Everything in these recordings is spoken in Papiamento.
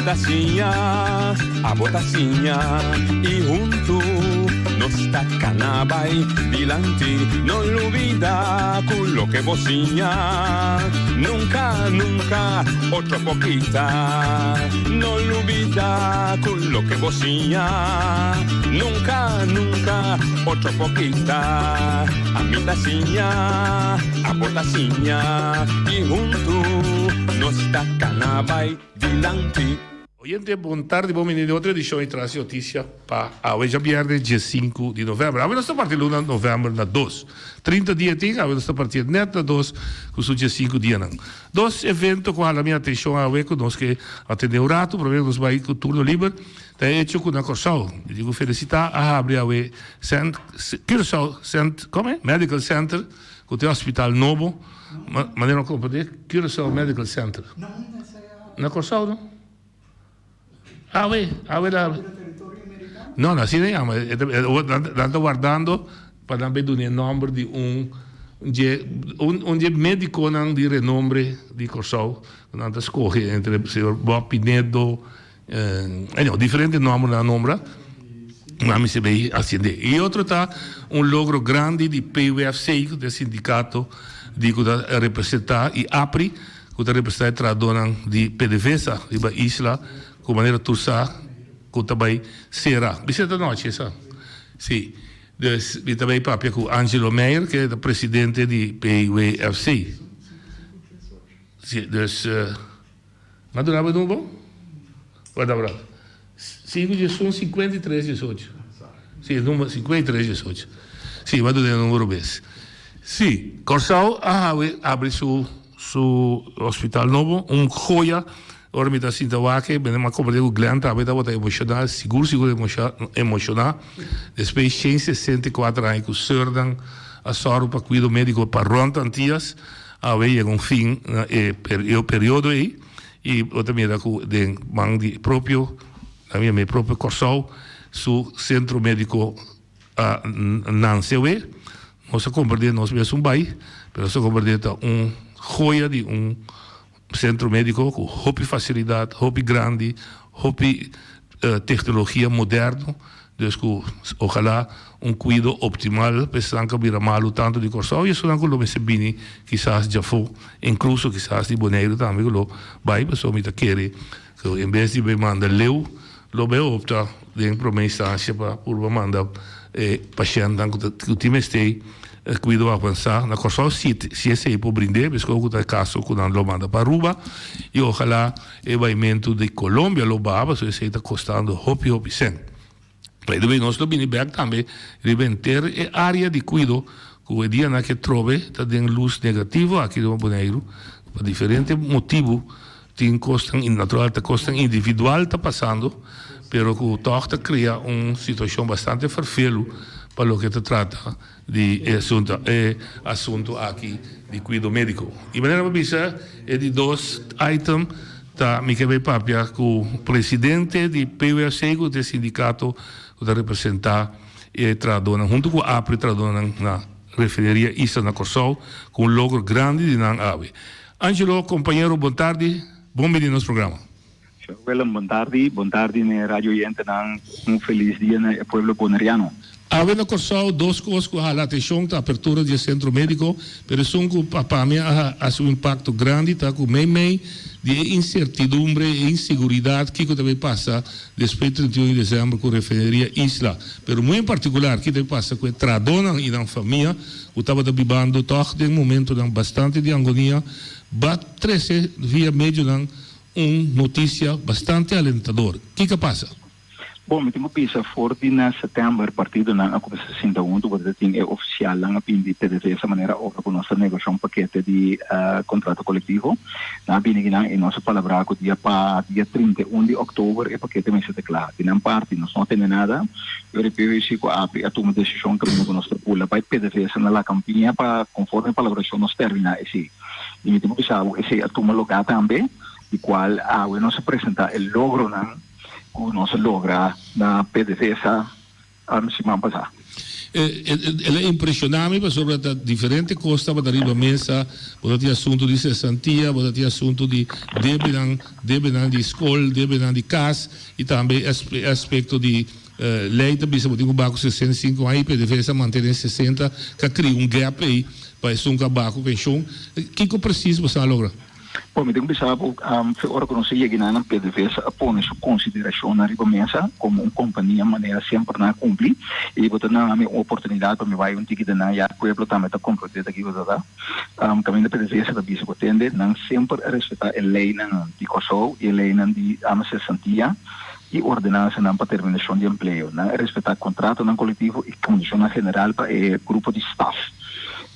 ta siña, abo ta siña y hunto nos ta cana bay dilanti. No lubida cu loke bo siña nunca, nunca otro por kita. No lubida cu loke bo siña nunca, nunca otro por kita. Ami ta siña, abo ta siña y hunto nos ta cana bay dilanti. Oyente bon tardi bon bini den otro edicion di Tras di Noticia pa awe djabierne diesinku di november. Awe nos ta parti luna november na dos. Trinta dia tin, awe nos ta parti net na dos ku su diesinku dianan. Dos evento ku hala mi atencion awe ku nos ke atende un ratu prome ku nos bai ku turno liber ta e hecho ku na Kòrsou. Mi di ku felisita a habri awe Cent Curaçao Cent kome? Medical Center ku ta e hospital nobo manera ku Curaçao Medical Center. Na Kòrsou no? Awe, awe la. No, no, asina yama. Nan ta wardando pa nan bay duna e nomber di un dje un dje mediconan di renombre di Kòrsou. Nan ta scoge entre señor Bob Pinedo, anyhow, diferente nomber nan a nombra. Nan mester bay ascende. Y otro ta un logro grandi di PWFC, cu ta e sindicato di cu ta representa y APRI. Ku ta representá e trahadónan di PDVSA riba isla ku manera tur sa ku ta bai sera. Bisa ta nochi esa? Si. Dus mi ta bai papia ku Angelo Meijer ke ta presidente di PWFC. Si, dus mi a duna bo e number? Warda un rato. Sinku diesun 53 diesocho. Si, e number 53 diesocho. Si, mi a duna e number bes. Si, Kòrsou a hawe abri su su hospital nobo, un joya. Ora mi ta sinta wak e, mi a kompartí ku Glenn tambe tabata emoshoná, sigur sigur emoshoná. Despues 164 aña ku sùrnan a sòru pa kuido médiko pa rònt Antias, awe yega un fin na e periodo ei. I bo ta mira ku den man di propio, nan yama e propio Kòrsou, su sentro médiko a nanse awe. Nos a komprendé nos mes un bai, pero nos a komprendé ta un joya di un sentro médiko ku hopi fasilidat, hopi grandi, hopi teknologia moderno. Dus ku ojalá un kuido optimal pa esnan ku a bira malu tantu di Kòrsou i esunnan ku lo mester bini kisas djafó, inkluso kisas di Boneiru tambe ku lo bai pasobra mi ta kere ku en bes di bai manda leu lo bai opta den promé instansia pa purba manda e pashèntnan ku tin mester kuido avansá na Kòrsou si si esei por brind'é meskos ku ta e kaso ku nan lo manda pa Aruba i ojalá E baimentu di Colombia lo baha pasobra esei ta kostando hopi hopi sèn. By the way nos lo bini bèk tambe riba henter e área di kuido ku e dianan ke trobe ta den lus negativo aki riba Boneiru pa diferente motibu tin kosnan natural ta kosnan individual ta pasando pero ku tòg ta krea un situashon bastante ferfelu pa loke ta trata di e asunto e asunto aki di kuido médiko. I manera bo bisa e di dos item ta mi ke bai papia ku presidente di PWC ku ta e sindikato ku ta representá e trahadónan huntu ku APRI trahadónan na refineria Isla na Kòrsou ku un logro grandi di nan awe. Angelo kompañero bon tardi bon bini nos programa. Señor Willem, bon tardi. Bon tardi n'e radio oyentenan. Un felis dia na e pueblo boneriano. Awe na Kòrsou dos kos ku a hala atenshon ta apertura di e sentro médiko, pero esun ku pa mi a hasi un impakto grandi ta ku meimei di e insertidumbre e inseguridat kiko ta bay pasa despues 31 di desèmber ku refineria Isla, pero muy en partikular kiko ta bay pasa ku e trahadónan i nan famia ku tabata bibando tòg den momentonan bastante di angonia, ba trese via medionan Un noticia bastante alentador. Kiko a pasa? Bon, mi tin ku bisa for di na sètèmber partidonan a kuminsá sinta huntu pasobra tin e ofisialnan a bini di PDVSA manera ora ku nos ta negoshá un pakete di kontrato kolektivo. Nan a bini akinan i nos a palabrá ku dia pa dia 31 di òktober e pakete mester ta kla. Di nan parti nos no a tene nada, pero e PVC ku API a tuma desishon kaminda ku nos ta bula bai PDVSA na Lakampiña pa konforme palabrashon nos terminá esei. I mi tin ku bisa bo esei a tuma lugá tambe, di kual awe nos a presentá e logronan ku nos a logra na PDVSA siman pasá. El a impreshoná mi pasobra ta diferente kos tabata riba mesa. Bo ta tin asuntu di sesantia, bo ta tin asuntu di debenan, debenan di skol, debenan di kas i tambe e aspekto di lei ta bisa bo tin ku baha ku 65 aña i PDVSA a mantené 60 ku a kria un gap ei pa esun ku a baha ku penshon. Kiko presis boso a logra? Bon, mi tin ku bisa bo, fe ora ku nos a yega einan, PDVSA a pone su konsiderashonnan riba mesa komo un kompania manera semper nan a kumpli i bo ta duna mi un oportunidat pa mi bai un tiki den nan ya pueblo tambe ta komprondé ta kiko ta ta. Kaminda PDVSA ta bisa ku tende nan semper a respetá e leinan di Kòrsou i e leinan di Amesesantia i ordenansanan pa terminashon di empleo. Nan a respetá kontratonan kolektivo i kondishonnan general pa e grupo di staf.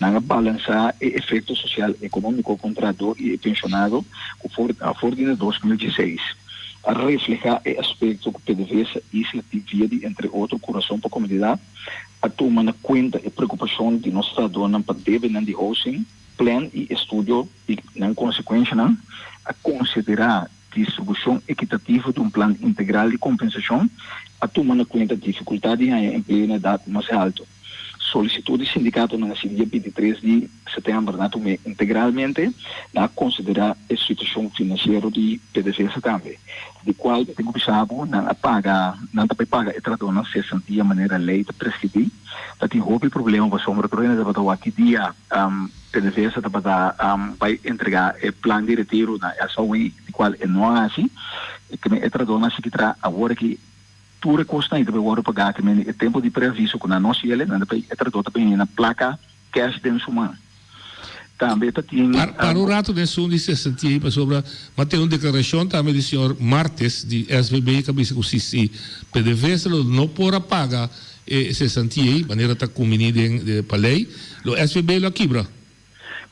Nan a balansá e efekto sosial ekonómiko kon trahadó i e penshonado ku for for di na 2016. A reflehá e aspekto ku PDVSA Isla tin via di entre otro Kurason pa Komunidat a tuma na kuenta e preokupashon di nos trahadónan pa debenan di housing plan i estudio di nan konsekuenshanan, a konsiderá Distribushon ekitativo di un plan integral di kompensashon a tuma na kuenta difikultat di haña empleo na edat mas haltu. Solisitut di sindikatonan hasi dia 23 di setèmber na tum'é integralmente, nan a konsiderá e situashon finansiero di PDVSA tambe, di kual mi tin ku bisa bo nan a paga, nan ta bai paga e trahadónan sesantia manera lei ta preskribí. Ta tin hopi problema pasobra tur hende tabata wak ki dia. PDVSA tabata bai entrega e plan di retiro na SOE, di cual e no a haci. E keme e trahadornan a sigui traha awor aki tur e cosnan ei ta bai wordo paga keme e tempo di preaviso cu nan no haci nan ta bai e trahador ta bai hina placa cash den su man. Tambe ta tin. Para un rato den esun di sesentí ei pasobra m'a tene un declaracion tambe di señor Martes di SVB cu a bisa cu si si PDVSA lo no por a paga E sesantia ei, manera ta kumbiní den pa lei, lo SVB lo a kibra.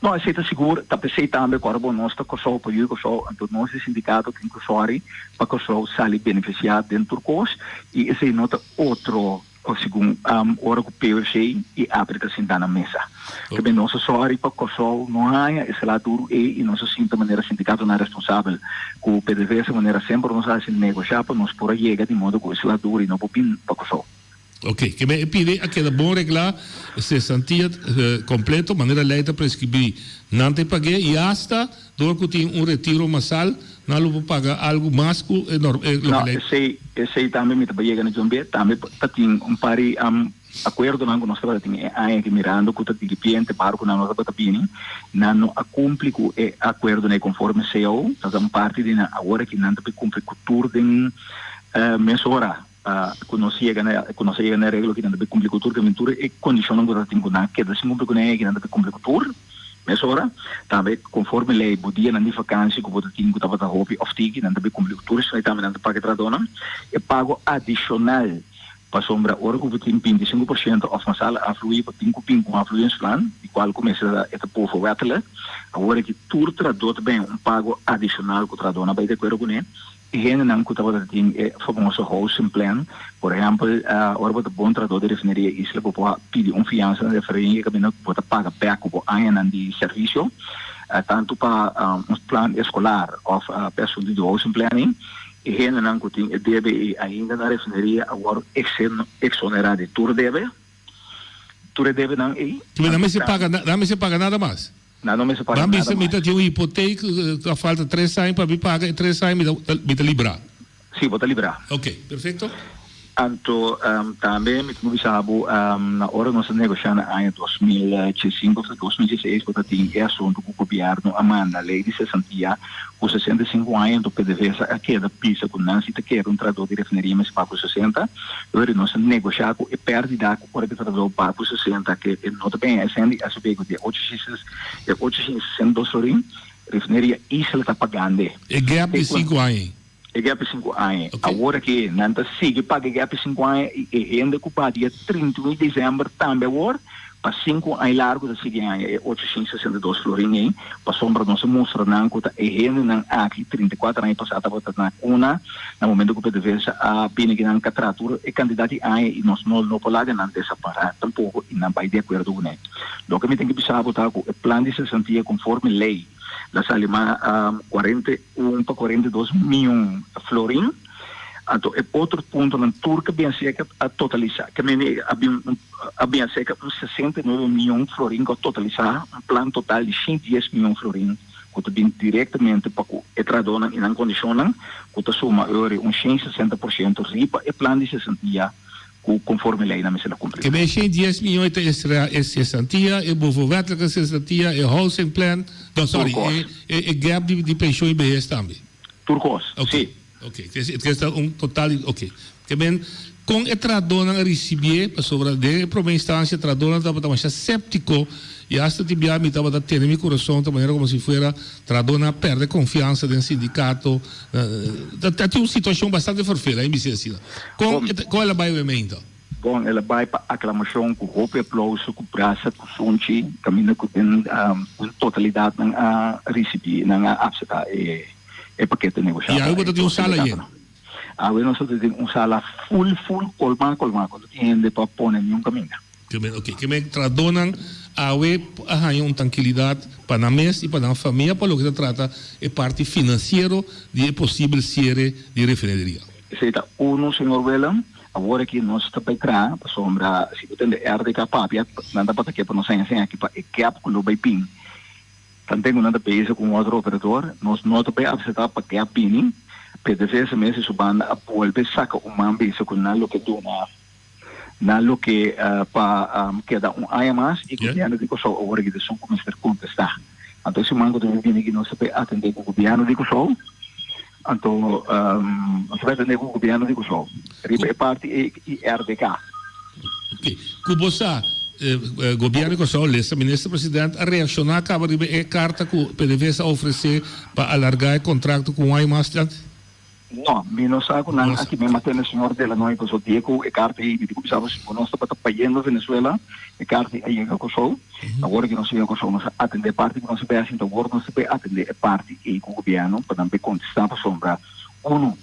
No, esei ta sigur. Ta p'esei tambe ku ora bo nos ta Kòrsou pa yu Kòrsou, anto nos di sindikato tin ku sòri pa Kòrsou sali benefisiá den tur kos i esei no ta otro segun ora ku PUC i APRI ta sintá na mesa. Tambe nos a sòri pa Kòrsou no haña e sala duru ei i nos a sinta manera sindikatonan responsabel ku PDVSA manera semper nos a hasi negoshá pa nos por a yega di modo ku e sala duru ei no por bin pa Kòrsou. Ok, ke men e pidi a keda bon reglá, sesantia kompleto manera lei ta preskribí. Nan ta e pag'é i asta dor ku tin un retiro masal nan lo por paga algu mas ku e norm e loke No, lei. Esei esei tambe mi ta bai yega na djombe. Tambe ta tin un par di akuerdonan ku nos tabata tin e aña aki mirando ku ta diripiente barkunan no tabata bini. Nan no a kumpli ku e akuerdonan ei konforme cao. Ta un parti di nan awor aki nan ta bai kumpli ku tur den mesora. Ku nos yega na ku nos a yega na e reglo ki nan ta bai kumpli ku tur kaminda tur e kondishonnan ku ta tin ku nan keda sin kumpli kuné ki nan ta bai kumpli ku tur mesora. Tambe konforme lei bo dianan di vakansi ku bo ta tin ku tabata hopi òf tiki nan ta bai kumpli ku tur esei tambe nan ta paga e trahadónan e pago adishonal pasobra ora ku bo tin 25% òf mas al aflui bo tin ku bin ku un afluiingsplan di kual ku mester ta e ta bovenwettelijk awor aki tur trahadó ta bin un pago adishonal ku trahadónan bai di akuerdo kuné. E hendenan ku tabata tin e famoso housing plan, por ehèmpel, ora bo ta bon trahadó di Refineria Isla bo por pidi un fiansa na refineria kaminda ku bo ta paga bèk ku bo añanan di servisio, tantu pa un plan eskolar òf pa e asuntu di housing planning. E hendenan ku tin e debe ei ainda na refineria a wòrdu eksonerá di tur debe, tur e debenan ei. Nan mester paga, nan mester paga nada mas? Nan no mester paga Nan nada bisa mi mas. ta tin un hipoteek ta falta tres aña pa mi paga e tres aña mi ta mi ta librá. Sí, bo ta librá. Ok, perfecto. Anto tambe mi tin ku bisa bo na ora nos a negoshá na aña 2015 òf 2016 bo ta tin e asuntu ku gobièrnu a manda lei di sesantia ku 65 aña anto PDVSA a keda bisa ku nan si ta kere un trahadó di refineria mester paga ku 60 Ora nos a negoshá ku e pèrdida ku ora ku e trahadó paga ku 60 ke e no ta bini esei di SOB ku di e 862 florin, Refineria Isla ta pagando. E gap di sinku aña ei. E gap di sinku aña. Awor aki nan ta sigui paga e gap di sinku aña i e hende ku paga dia 31 di desèmber tambe awor pa sinku aña largu ta sigui haña e 862 florin ei pasobra nos a mustra nan ku ta e hendenan aki 34 aña pasá tabata na kuna na momento ku PDVSA a bini aki nan ka traha tur e kantidat di aña i nos no no por laga nan desampará tampoko i nan bai di akuerdo kuné. Loke mi tin ke bisa bo ta ku e plan di sesantia konforme lei la sali mas 41 pa 42 mion florin. Anto e otro puntonan tur ke bin seka a totalisa, ke mende a bin a bin seka un 69 miyon florin ku a totalisa un plan total di 110 miyon florin ku ta bin direktamente pa ku e trahadónan i nan kondishonnan ku ta suma ori un 160% riba e plan di sesantia ku konforme leinan mester a kumpli. Ke men 110 miyon e ta estra e sesantia, e bovenwetlike sesantia, e housing plan, no sorry, e e gap di penshon i behes tambe. Tur kos, si. Ok, e ta un total di, ok. Ke men, kon e trahadónan a risibié? Pasobra den e promé instansia trahadónan tabata masha séptiko i asta tin bia mi tabata tene mi kurason ta manera komo si fuera trahadónan a pèrdè konfiansa den sindikato. Ta tin un situashon bastante ferfel, a mi bisa asina. Kon kon el a bai awe meinta? Bon, el a bai pa aklamashon ku hopi aplouso, ku brasa, ku sunchi, kaminda ku den totalidat nan a risibí, nan a apseptá e. e pakete negoshá. I awe bo ta tin un sala yen? Awe nos ta tin un sala ful ful kolmá kolmá ku no tin hende pa pone niun kaminda. Ke men oke ke men trahadónan awe a haña un trankilidat pa nan mes i pa nan famia pa loke ta trata e parti finansiero di e posibel siere di refineria. Esei ta unu señor Willem. Awor aki nos ta bai traha pasobra si bo tende RDK papia nan tabata ke pa nos haña esei aki pa e gap ku lo bai bin. Tanten ku nan ta bezig ku un otro operador, nos no ta bay apseptá pa gap bini. PDVSA mes di su banda a bolbe saka un man bisa ku nan lo ke duna nan lo ke pa keda un aña mas i gobièrnu di Kòrsou awor aki ta esun ku mester kontestá. Anto e siman ku ta bini aki nos ta bay atendé ku gobièrnu di Kòrsou. Anto nos ta bay atendé ku gobièrnu di Kòrsou riba e parti ei i RDK. Ok. Ku bo sa, Gobièrnu di Kòrsou, lesa Minister President a reakshoná kaba riba e karta ku PDVSA a ofresé pa alargá e kontrakto ku un aña mas dilanti? No, mi no sa ku nan a kimen matene señor Delanoy paso dia ku e karta ei mi di ku bisa bo si bo nos tabata bayendo Venezuela e karta ei a yega Kòrsou. Awor ku nos a yega Kòrsou nos a atendé e parti ku nos a bai hasi, awor nos ta bai atendé e parti ei ku gobièrnu pa nan bai kontestá pasobra Unu,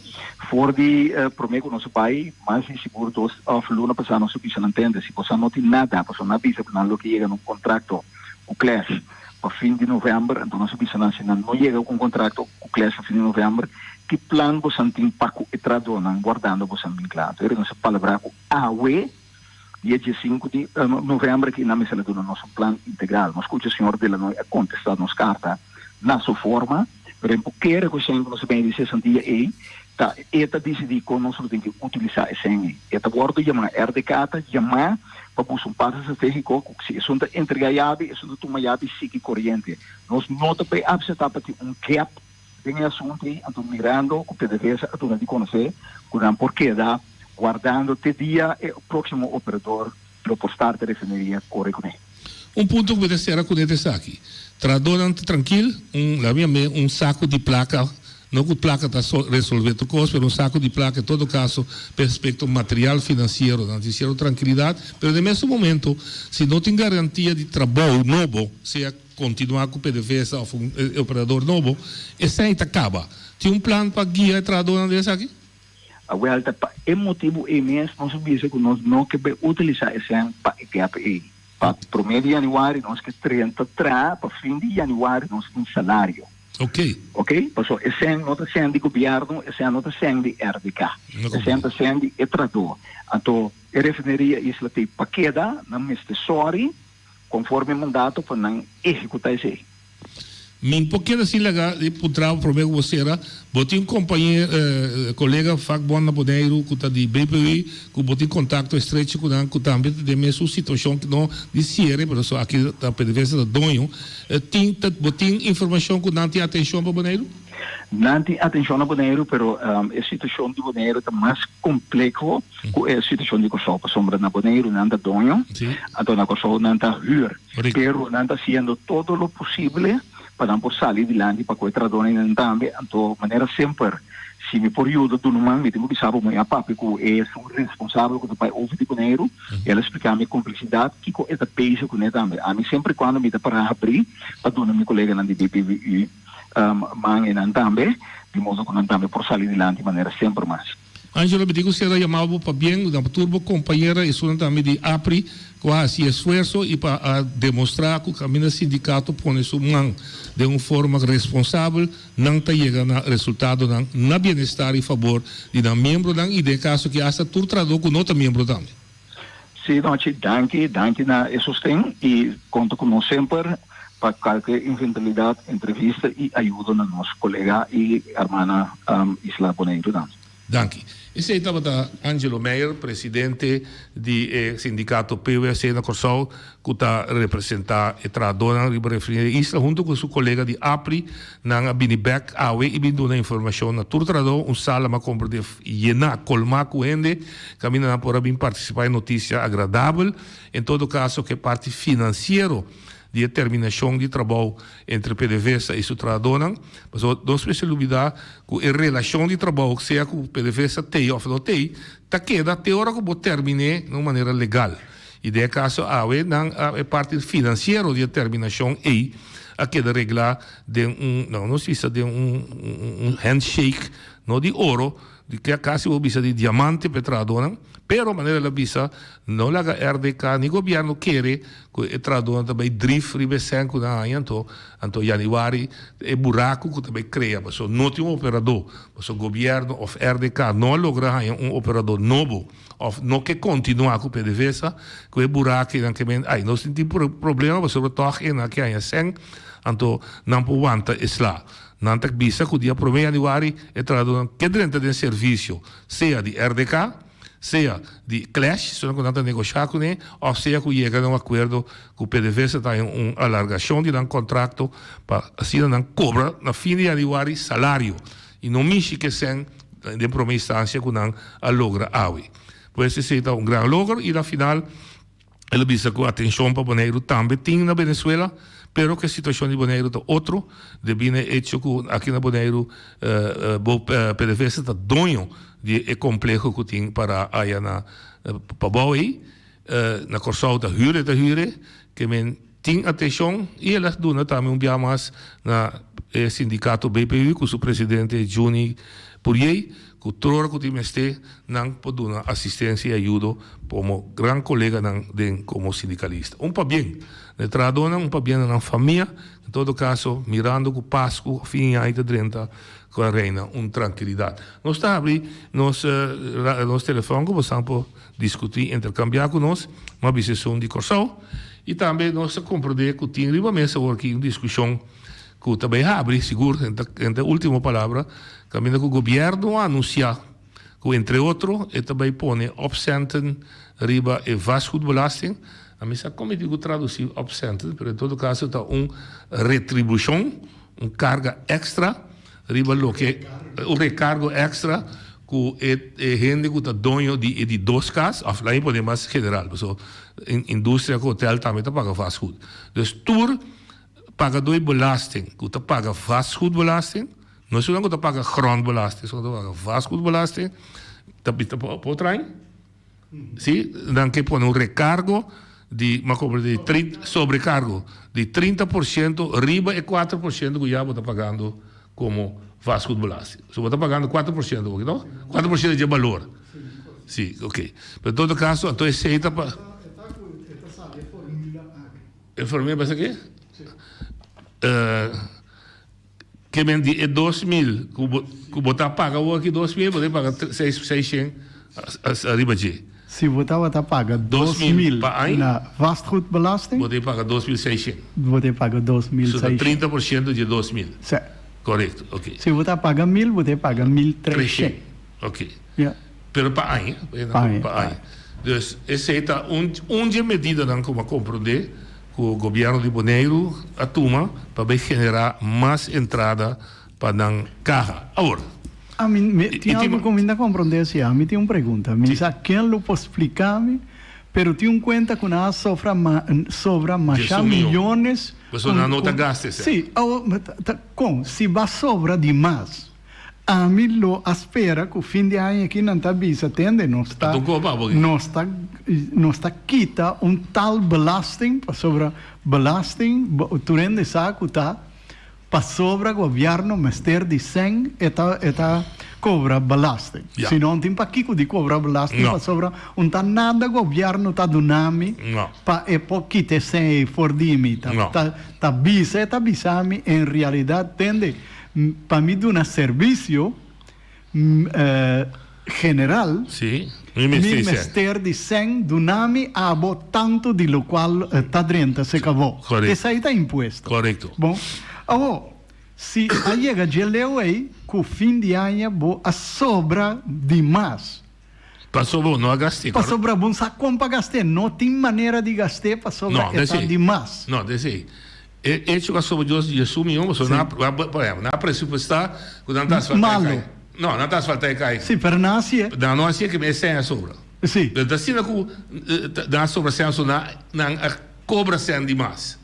for di promé ku nos a bai, mas di sigur dos òf luna pasá nos a bisa nan tende, si boso no tin nada, pasobra nan a bisa ku nan lo ke yega na un kontrakto ku Clash pa fin di novèmber, anto nos a bisa nan si nan no yega ku un kontrakto ku Clash pa fin di novèmber, ki plan boso tin pa ku e trahadónan wardando boso bin kla? Anto nos a palabrá ku awe, dia diesinku di novèmber aki, nan mester a duna nos un plan integral. Nos skucha señor Delanoy a kontestá nos karta. na su forma, pero en por kere ku esei ku nos a bini di sesantia ei, ta e ta disidí kon nos lo tin ke utilisá esei ei. E ta wòrdu yamá, RDK ta yamá pa buska un parse stratégiko ku si esun ta entregá yabi, esun ta tuma yabi sigui koriente. Nos no ta bai apseptá pa tin un gap den e asuntu ei, anto mirando ku PDVSA a duna di konosé ku nan por keda wardando te dia e próksimo operador lo por start e refineria kore kuné. Un punto ku mi ta sera kuné ta esaki, Trahadónan ta trankil, un laat mi yam'é un saku di plaka, no ku plaka ta resolvé tur kos, pero un saku di plaka en todo kaso pa e aspekto material finansiero, nan tin sierto trankilidat, pero den mesun momento si no tin garantia di trabou nobo, sea kontinuá ku PDVSA òf un operador nobo, esei ta kaba. Tin un plan pa guia e trahadónan den esaki? Awel ta pa e motibu ei mes nos a bisa ku nos no ke bai utilisá e sèn pa e gap ei. Pa promé di yanüari nos ke trenta traha, pa fin di yanüari nos tin salario. Ok. Ok, pasobra e sèn no ta sèn di gobièrnu, e sèn no ta sèn di RDK. E sèn ta sèn di e trahadó. Anto e refineria Isla t'ei pa keda, nan mester sòri konforme e mandato pa nan ehekutá esei. Mi por keda sin laga di puntra bo prome ku bo sera, bo tin un kompañer, kolega vakbond na Boneiru ku ta di BPU ku bo tin kontakto estrecho ku nan ku tambe ta den mesun situashon no di siere pero so aki ta PDVSA ta doño, tin ta bo tin informashon ku nan tin atenshon pa Boneiru? Nan tin atenshon na Boneiru pero e situashon di Boneiru ta mas kompleho ku e situashon di Kòrsou pasobra na Boneiru nan ta doño anto na Kòrsou nan ta hür. Pero nan ta haciendo todo lo posible pa nan por sali dilanti pa cu e trahadornan tambe. Anto manera semper, si mi por yuda duna un man, mi tin cu bisa bo mi a papia cu e esun responsabel cu ta bay over di Boneiru. El a splica mi e complexidad, kico e ta bezig cune tambe. Ami semper y cuando mi ta para habri pa duna mi coleganan di BPVU man y nan tambe, di modo cu nan tambe por sali dilanti manera semper mas. Angelo, mi tin ku sera yama bo pabien na tur bo kompañera esunnan tambe di APRI ku a hasi esfuerso i pa a demostrá ku kaminda sindikato pone su man den un forma responsabel nan ta yega na resultadonan na bienestar i fabor di nan miembronan i den e kaso aki asta tur trahadó ku no ta miembro tambe. Sí, Nochi, danki, danki na e sosten i konta ku nos semper pa kalke eventualidat, entrevista i ayudo na nos kolega i hermana Isla Boneiru tambe. Danki. Esei tabata Angelo Meijer, presidente di e sindikato PWC na Kòrsou, ku ta representá e trahadónan riba Refineria Isla huntu ku su kolega di APRI. Nan a bini bèk awe i bin duna informashon na tur trahadó. Un sala m'a komprendé yená, kolmá ku hende, kaminda nan por a bin partisipá e notisia agradabel. En todo kaso ku e parti finansiero di e terminashon di trabou entre PDVSA i su trahadónan. Pasobra nos mester lubidá ku e relashon di trabou, sea ku PDVSA t'ei òf no t'ei, ta keda te ora ku bo terminé na un manera legal. I den e kaso awe nan a e parti finansiero di e terminashon ei a keda reglá den un, no nos bisa den un un handshake, no di oro, di ke kasi bo bisa di diamante pa e trahadónan, pero manera el a bisa no laga RDK ni gobièrnu kere ku e trahadónan ta bai drif riba e sèn ku nan haña anto anto yanüari e buraku ku ta bai krea pasobra no tin un operadó pasobra gobièrnu òf RDK no a logra haña un operadó nobo. Of no ke kontinuá ku PDVSA, ku e burakinan ke men ai nos tin tin problema pasobra tòg e nan ke haña sèn, anto nan por wanta e sla. Nan ta bisa ku dia promé yanüari e trahadónan ke drenta den servisio, sea di RDK, sea di Clash, esnan ku nan ta negoshá kuné, òf sea ku yega na un akuerdo ku PDVSA ta haña un alargashon di nan kontrakto pa asina nan kobra na fin di yanüari salario i no mishi ku e sèn den prome instancia cu nan a logra awe. Pues esey ta un gran logro y na final el a bisa cu atencion pa Boneiru tambe tin na Venezuela, pero cu e situacion di Boneiru ta otro debi na e hecho cu aki na Boneiru bo PDVSA ta doño di e compleho cu tin para aya na pabao ey, na Corsou ta huur e ta huur e, ke men Tin atenshon i el a duna tambe un bia mas na e sindikato BPU ku su presidente Juni Puriey ku tur ora ku tin mester nan por duna asistensia i ayudo komo gran koleganan den komo sindikalista. Un pabien na e trahadónan, un pabien na nan famia, en todo kaso mirando ku Pasku fin di aña ta drenta ku a reina un trankilidat. Nos ta habri nos nos telefòn ku bosan por Diskutí, interkambiá ku nos, ma bisa esun di Kòrsou. I tambe nos ta komprendé ku tin riba mesa awor aki un diskushon ku ta bai habri, sigur, en ta último palabra, kaminda ku gobièrnu a anunsiá ku entre otro e ta bai pone opcenten riba e vastgoedbelasting. A mi sa kon mi tin ku tradusí opcenten, pero en todo kaso ta un retribushon, un karga èkstra riba loke un rekargo èkstra ku e hende ku ta doño di e di dos kas òf laat mi pone mas general pasobra industria ku hotel tambe ta paga vastgoed. Dus tur pagadó di belasting ku ta paga vastgoedbelasting, no esunnan ku ta paga grondbelasting, esunnan ku ta paga vastgoedbelasting ta por train. Si, nan ke pone un rekargo di, m'a komprendé, di trinta, sobrekargo di 30% riba e 4% ku ya bo ta pagando komo vastgoedbelasting. So bo ta pagando 4% bo, no? 4% dje balor. Si, oké. Pero en todo kaso, anto esei ta pa. E formula basa ke? Ke men di e 2000 ku bo ku bo ta paga awor aki 2000 bo ta paga seis seishent ariba dje. Si bo tabata paga 2000 pa aña na vastgoedbelasting. Bo ta paga 2600. Bo ta paga 2600. So ta 30% dje 2000. Si. Korekto, oke. Si bo ta paga 1000 bo ta paga 1300. Oke. Ya. Pero pa aña. Pa aña. Pa aña. Dus esei ta un un dje medidanan ku bo a komprondé ku gobièrnu di Boneiru a tuma pa bai generá mas entrada pa nan kaha. Awor. Ami mi tin algu ku mi ta komprondé si. Ami tin un pregunta. Mi sa ken lo por splika mi, pero tin un kuenta ku nan a sofra ma sobra masha miyones. Pasobra nan no ta gasta esei. Si. Awor, ta kon? Si ba sobra di mas. Ami lo a spera cu fin di aña aki nan ta bisa, tende, nos ta, nos ta, nos ta kita un tal belasting, pasobra belasting, tur hende sa cu ta Pasobra gobierno mester di sèn e ta e ta kobra belasting. Ja. Si no tin pakiko di kobra belasting No. pasobra un ta nada gobierno ta duna mi No. pa e por kita e sèn ei for di mi. Ta No. ta ta bisa e ta bisa mi en realidad tende pa mi duna servisio general Sí, mi mi mester di sèn. mester di sèn duna mi abo tantu di lokual ta drenta se kabó. Korekto. Esei ta impuesto. Korekto. Bon, awor, si a yega dje leu ei ku fin di aña bo a sobra di mas. Pasobra bo no a gast'é. Pasobra bo no sa kon pa gast'é. No tin manera di gast'é pasobra No, e ta desei. di mas. No, desei. E echo ku a sobra Dios di Hesus miho, pasobra nan a, por ehempel, nan a presupuestá ku nan ta asfaltá e Malo. kai. No, nan ta asfaltá e kai. Sí, pero nan a hasié. Nan no a hasié ke e sèn a sobra. Sí. Pero ta asina ku nan a sobra sèn, so nan nan a kobra sèn di mas.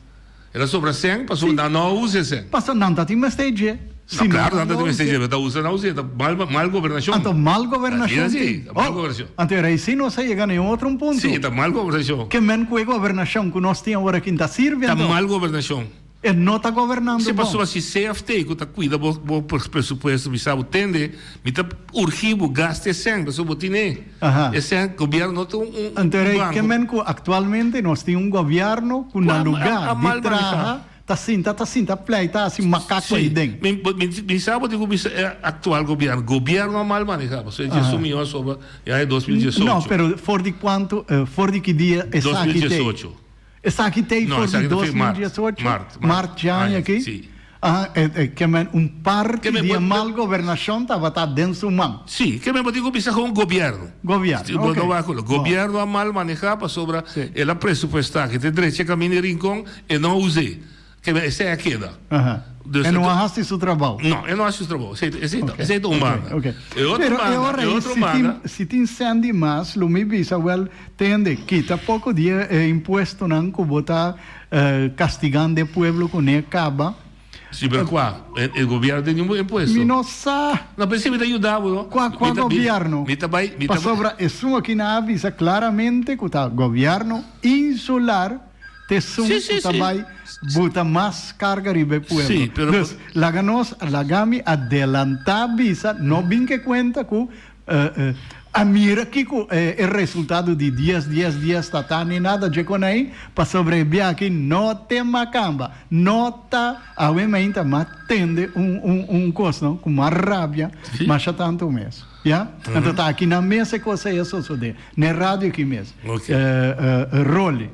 El a sobra sèn pasobra nan no a usa e sèn. Pasobra nan ta tin mester dje. No, claro, nan ta tin mester dje, pero ta usa nan usa, ta mal, mal gobernashon. Anto mal gobernashon Asina tin. si, ta mal gobernashon. Anto era esei nos a yega na e otro un punto. Sí, ta mal gobernashon. Ke men ku e gobernashon ku nos tin awor aki ta sirbi Ta anto? mal gobernashon. E no ta gobernando Si bon. pasobra si CFT ku ta kuida bo bo presupuesto bisa bo tende mi ta urgi bo gasta e sèn pasobra bo tine e sèn gobièrnu no ta un un Anto era banko. ke men ku aktualmente nos tin un gobièrnu ku na lugá di traha ta sinta ta sinta pleita hasi makako Si ei den. mi mi sa bo tin ku bisa e aktual gobièrnu gobièrnu a mal maneha pasobra e djesun miyon a sobra e aña 2018. No pero for di kuantu for di ki dia esaki te? 2018. Esaki t'ei No, for di esaki ta dos fin mil mart. diesocho? Mart, mart. Mart dje aña Aña, aki? sí. Aha, e, e, ke men un parti Ke men di e bo- mal gobernashon tabata den su man. Sí, ke men bo tin ku bisa kon gobièrnu. Gobièrnu, Sí, bo oké. no wak kulo. Bon. Gobièrnu a mal manehá pasobra Sí. el a presupuestá ke te drecha kaminda di Rincon, e no a us'é. Ke men esei a keda. Aha. Dus E no e a hasi su trabou. No, e no a hasi su trabou. Esei, esei ta, Ok, esei ta un ok, banda. ok. E otro Pero e banda, ora e ei otro si tin, banda. si tin sèn di mas, lo mi bisa, wèl, tende, kita poko di e e impuestonan ku bo ta kastigando e pueblo kuné kaba. Si, pero kua? E e gobièrnu tin ningun impuesto. Mi no sa. No, pero si mi ta yuda bo, no? Kua, kua Mi ta, mi, gobièrnu? mi ta bai, mi ta. Pasobra esun aki nan a bisa klaramente ku ta gobièrnu insular. T'esun Sí, sí, ku ta sí. bai buta mas karga riba e pueblo. Sí, pero Dus, laga nos, laga mi adelantá bisa, no bin ke kuenta ku a mira kiko e resultado di dies, dies, dies ta ta ni nada dje kon ei, pasobra e biaha aki no te makamba, no ta, awe mainta m'a tende un, un, un kos no, ku m'a rabia Sí. masha tantu mes. Ya? Anto ta aki nan mes e kos ei a sosodé, n'e radio aki mes. Ok. Rolly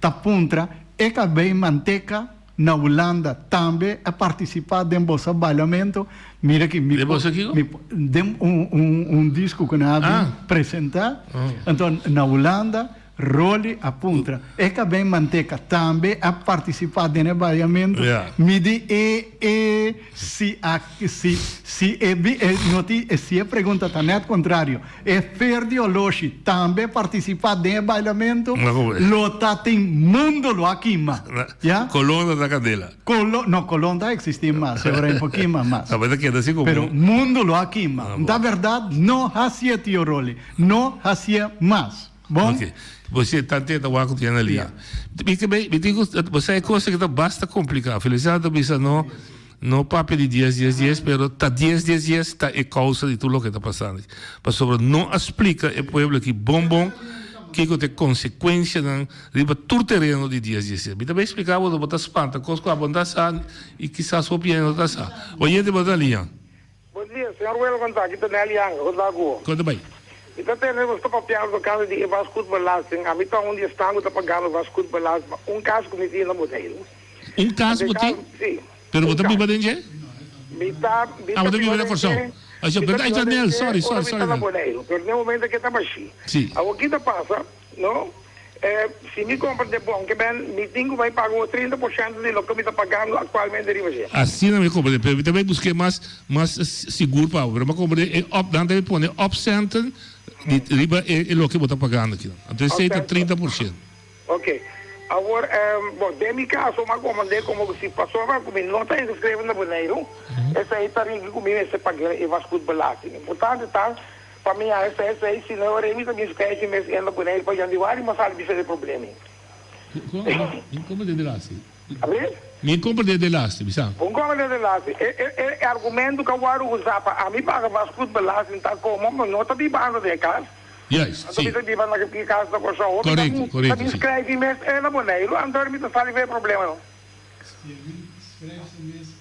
ta puntra e kabei manteka na Hulanda tambe a participa den boso bailamento mira ki mi Den boso kiko? mi den un un un disco ku nan a bin presenta anto na Hulanda Rolly a puntra e kabei manteka tambe a participa den e bailamento mi di e e si a si si e bi e no tin si e pregunta ta net contrario. E fer di oloshi tambe partisipá den e bailamentu, lo ta tin mundo lo a kima. Ya? Colón ta ta candela. Colón, no, Colón ta existí mas, e ora e por kima mas. No, pero ta keda así como. Pero mundo lo a kima. Ta berdad, no hacié, tio Rolly. No hacié mas. Bon? Ok. Bo si ta tenta wak ku tiene lia. Mi ke mi tin ku, bo sa e cosa ke ta basta kompliká. Feliciano ta bisa no. No papia di dies dies dies pero ta dies dies dies ta e causa di tur loke ta pasando aki. Pasobra no a splica e pueblo aki bon bon kico ta e consecuencianan riba tur tereno di dies dies dies. Mi ta bay splica bo bo ta spanta cos cu abo no ta sa y kisas hopi hende no ta sa. Oyente bo ta liña. Bon dia, señor Welman ta aki ta Nelly Anga, con ta cu? Con ta bay? Mi ta tende nos ta papiando tocante di e vastgoedbelasting. Ami ta un di esnan cu ta pagando vastgoedbelasting pa un cas cu mi tin na Boneiru. Un cas bo tin? Si. Pero bo ta biba den dje? Mi ta Ah, bo ta biba na Kòrsou. den dje. Asha, Mi ta pero biba ay, den Nel, dje sorry, ora sorry, mi sorry, ta na Nel. Boneiru, pero den momento ke ta bashí. Si. Awor ki ta pasa, no, si mi kompra de bon ke ben, mi tin ku bai paga un 30% di loke mi ta pagando aktualmente riba dje. Asina mi komprende, pero mi ta bai busk'é mas, mas sigur pa bo. Pero mi a komprende e op, nan ta bai pone opcenten di riba e e loke bo ta pagando akinan. Anto esei ta 30%. Ok. Awor, bo, den mi caso, m'a comand'é como cu si pasobra cu mi no ta inscribi na Boneiru, esey ta rigi cu mi mester paga e vastgoedbelasting. Importante ta pa mi haña esey, esey, si no ora mi ta bin skrijf mi mes na Boneiru pa yandiwari mi a sali bisa e problema. Como, como den de laatste? Abrir? Mi comprende de laatste, bisa. Bon comprende de laatste. E, e, e argumento ku a wòrdu usá pa ami paga vastgoedbelasting ta komo mi no ta bibando den e kas. Juist, Anto si. mi ta biba na e kas na Kòrsou. Hopi ta Korekto, mi ta korekto, bin si. skrijf mi mes e na Boneiru, anto mi ta sali for e problemanan.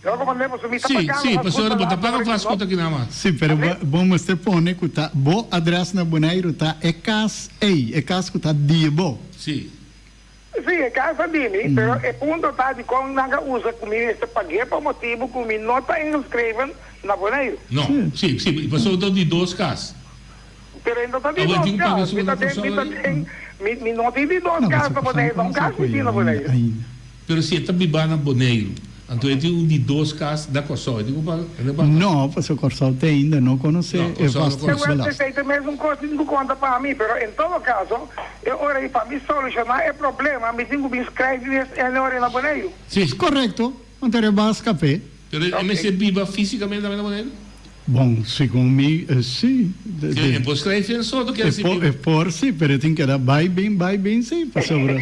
Yo comprende pasobra mi ta Si, pagando si, pasobra bo ta vastgoedbelasting paga ora ki no. vastgoed aki na mas. Si, pero Abrir? bo mester pone ku ta bo adrès na Boneiru ta e kas ei, e kas ku ta di bo. Si. Sí, e cas a bini, pero e punto ta di con nan a usa cu mi mester pagu'é pa motibu cu mi no ta ingeschreven na Boneiru. No, sí, sí, pasobra ta di dos cas. Pero e no ta di Awor dos tin cu paga cas, su mi na ta den, Kòrsou mi ta ahí? den, mi, mi no tin di dos No, cas pasobra na Kòrsou Boneiru, ta un no cas mi tin na Boneiru. ainda. Pero si e ta biba na Boneiru, anto e tin un di dos cas na Kòrsou, e tin cu paga? E no paga? No, pasobra Kòrsou te ainda no konosé No, e Kòrsou no konosé. Wel, vastgoedbelasting. esei ta e mesun kos tin ku konta pa mi, pero en todo kaso, E ora ei pa mi solushoná e problema mi tin ku bin skrijf mi es ora ei na Boneiru. Sí. Korekto, want er e bas kafé. Pero e mester biba físikamente tambe na Boneiru? Bon, segun mi, sí. Sí, e por skrijf en soto kier si biba. E por sí, pero e tin keda bai bin, bai bin sí, pasobra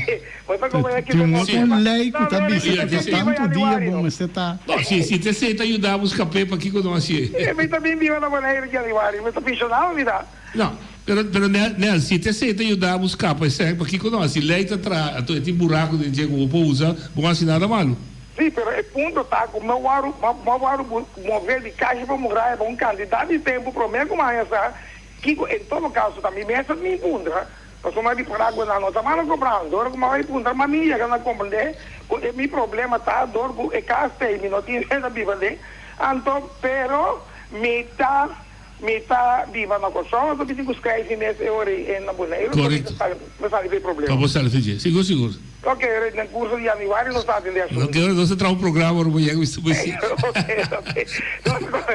tin un otro lei ku ta bisa ku ta tantu dia bo mester ta. No, si, si t'esei ta yuda bo skap'é, pakiko no hasié? Mi ta bin biba na Boneiru januari, mi ta pensionado mi ta. No, pero, pero Nel, Nel, si t'esei ta yuda bo scapa esei, pakiko no? Si ley ta traha, anto e tin buraco den dje cu bo por usa, bo no haci nada malo. Sí, pero e punto ta cu mi a wòrdu, mi a wòrdu move di cashi pa muraya pa un cantidad di tempo prome cu mi a haña sa kico en todo caso ta mi mes a mi puntra, pasobra mi a ripara cu nan no ta manda cobra, dor cu mi a bay puntra mi a mi yega na comprende cu e mi problema ta dor cu e cas t'ey mi no tin hende a biba den, anto pero mi ta. Mi ta biba na Kòrsou, anto mi tin ku skrijf mi mes e ora ei na Boneiru, pa mi Korekto. ta pa sali di e Pa problema. bo sali di dje. Sigur, sigur. Ok, den kurso di januari nos ta atendé No asuntu. kero nos ta traha un programa ora bo yega mi su Ok, ok.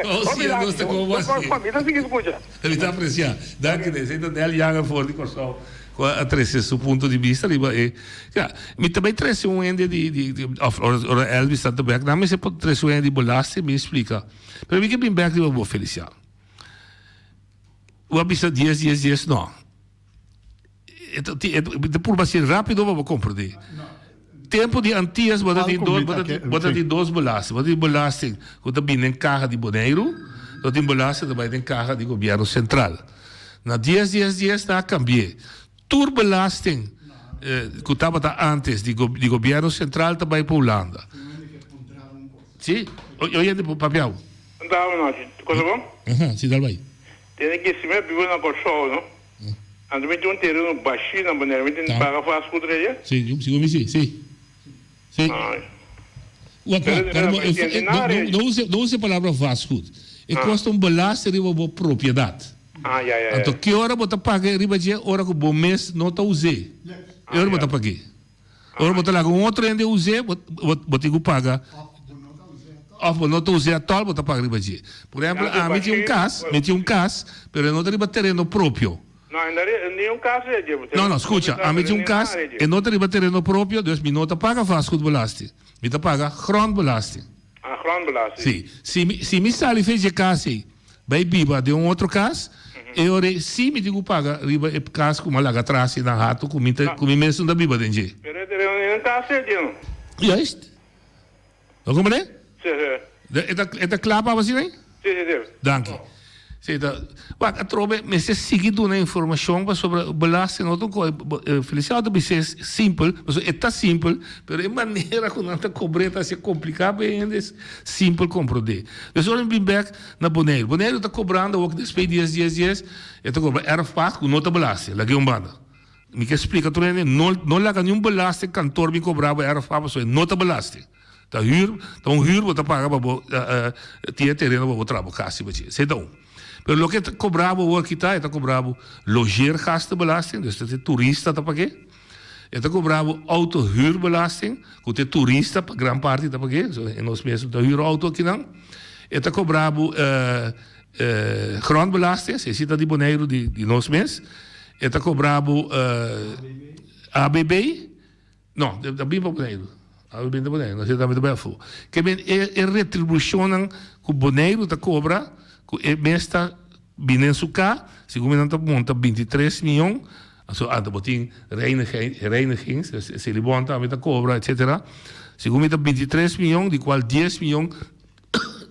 Oh, Hopi si, nos danki. ta komo Bo así. mi ta sigui skucha. Mi ta apresiá. Danki Nes. Esei ta Nel Yanger for di Kòrsou ku a trese su punto di bista riba e. Ya, mi ta bai trese un hende di, di, di, òf ora, ora Elvis ta bèk, nan mester por trese un hende di belasting, mi splika. Pero mi ke bin bek riba bo, Felicia. Bo a bisa dies, dies, dies, no. E ta, e ta purba así rápido pa bo komprendé. Tempu di Antias bo ta tin dos, bo ta tin, bo ta tin dos belasting. Bo ta tin belasting ku ta bini den kaha di Boneiru, bo ta tin belasting ku ta bai den kaha di gobièrnu sentral. Na dies, dies, dies nan a kambi'é. Tur belasting ku tabata antes di di gobièrnu sentral ta bai pa Hulanda. Si, oye hende por papia awo. Nta un nochi. Tu cosa bon? Aha, si dal bai. Tene ki si mi a biba na Kòrsou no, anto mi tin un tereno bashí na Boneiru, mi tin paga vastgoed rei? Si, sigur mi si, si. Si. Wak, wak, pero bo, no, no usa, no usa e palabra vastgoed. E kos ta un belasting riba bo propiedat. Ah, ya, ya, ya. Anto ki ora bo ta paga e riba dje? Ora ku bo mes no ta us'é. E ora bo ta pag'é. Ora bo ta laga un otro hende us'é, bo, bo, bo tin ku paga. Òf bo no ta us'é atòl, bo ta paga riba dje. Por ehèmpel, ami tin un kas, mi tin un kas, pero e no ta riba tereno propio. No, e no riba niun kas riba dje. No, no, skucha, ami tin un kas, e no ta riba tereno propio, dus mi no ta paga vastgoedbelasting. Mi ta paga grondbelasting. Ah, grondbelasting. Sí. Si mi, si mi sali fe dje kas ei, bai biba den un otro kas, e ora ei sí mi tin ku paga riba e kas ku mi a laga atras ei na hatu ku mi ta, ku mi mes no ta biba den dje. Pero e tereno ni un kas ei dje no. Juist. Bo komprende? Sí, sí. E ta, e ta kla pa bo asina ei? Sí, sí, sí. Danki. Sí, ta, wak, atrobe mester sigui duna informashon pasobra belasting no ta un kos, Feliciano ta bis'é simpel, pasobra e ta simpel, pero e manera ku nan ta kobr'é ta hasié kompliká pa e hende simpel komprondé. Des ora mi bin bèk na Boneiru. Boneiru ta kobrando awor despues di dies, dies, dies, e ta kobra erfpacht ku no ta belasting, lag'é un banda. Mi ke splika tur hende, no, no laga niun belasting kantor bin kobra bo erfpacht pasobra e no ta belasting. Ta huur, ta un huur bo ta paga pa bo tin e tereno pa bo traha bo kas riba dje. Esei ta un. Pero loke ta kobra bo awor kita, e ta kobra bo logeergastenbelasting, dus ta e turista ta pag'é. E ta kobra bo autohuurbelasting, ku ta e turista pa gran parti ta pag'é, so e nos mes ta huur auto akinan. E ta kobra bo grondbelasting, esei si ta di Boneiru di nos mes. E ta kobra bo ABB. No, ta bin pa Boneiru. A bin ta Boneiru, no si ta bai afó. Ke men e e retribushonnan ku Boneiru ta kobra, ku e mes ta bini den su ka, segun nan ta monta 23 miyon, anto anto bo tin reiniging, reinigings, Selibon tambe ta kobra, etsetera. Segun mi ta bintitres miyon, di kual dies miyon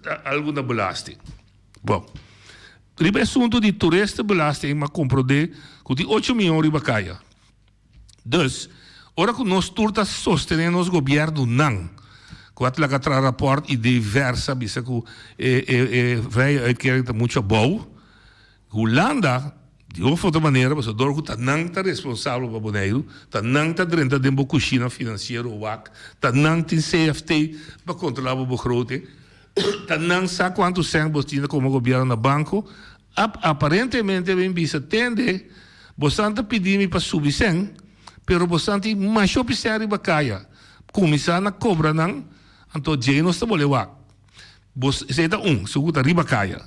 ta algu na belasting. Bon, riba e asuntu di toeristenbelasting m'a komprondé ku tin ocho miyon riba kaya. Dus, ora ku nos tur ta sostené nos gobièrnunan ku a laga traha rapòrt i diversa bisa ku e e e vrije uitkering ta muchu abou, Hulanda, di un of otro manera, pasobra dor ku ta nan ta responsabel pa Boneiru, ta nan ta drenta den bo kushina finansiero wak, ta nan tin CFT pa kontrolá bo begroting, ta nan sa kuantu sèn bo tin komo gobièrnu na banko, ap aparentemente bin bisa tende, bosan ta pidi mi pa subi sèn, pero bosan tin masha hopi sèn riba kaya, kuminsá na kobra nan, anto djei nos ta bole wak. Bo esei ta un, su ku ta riba kaya.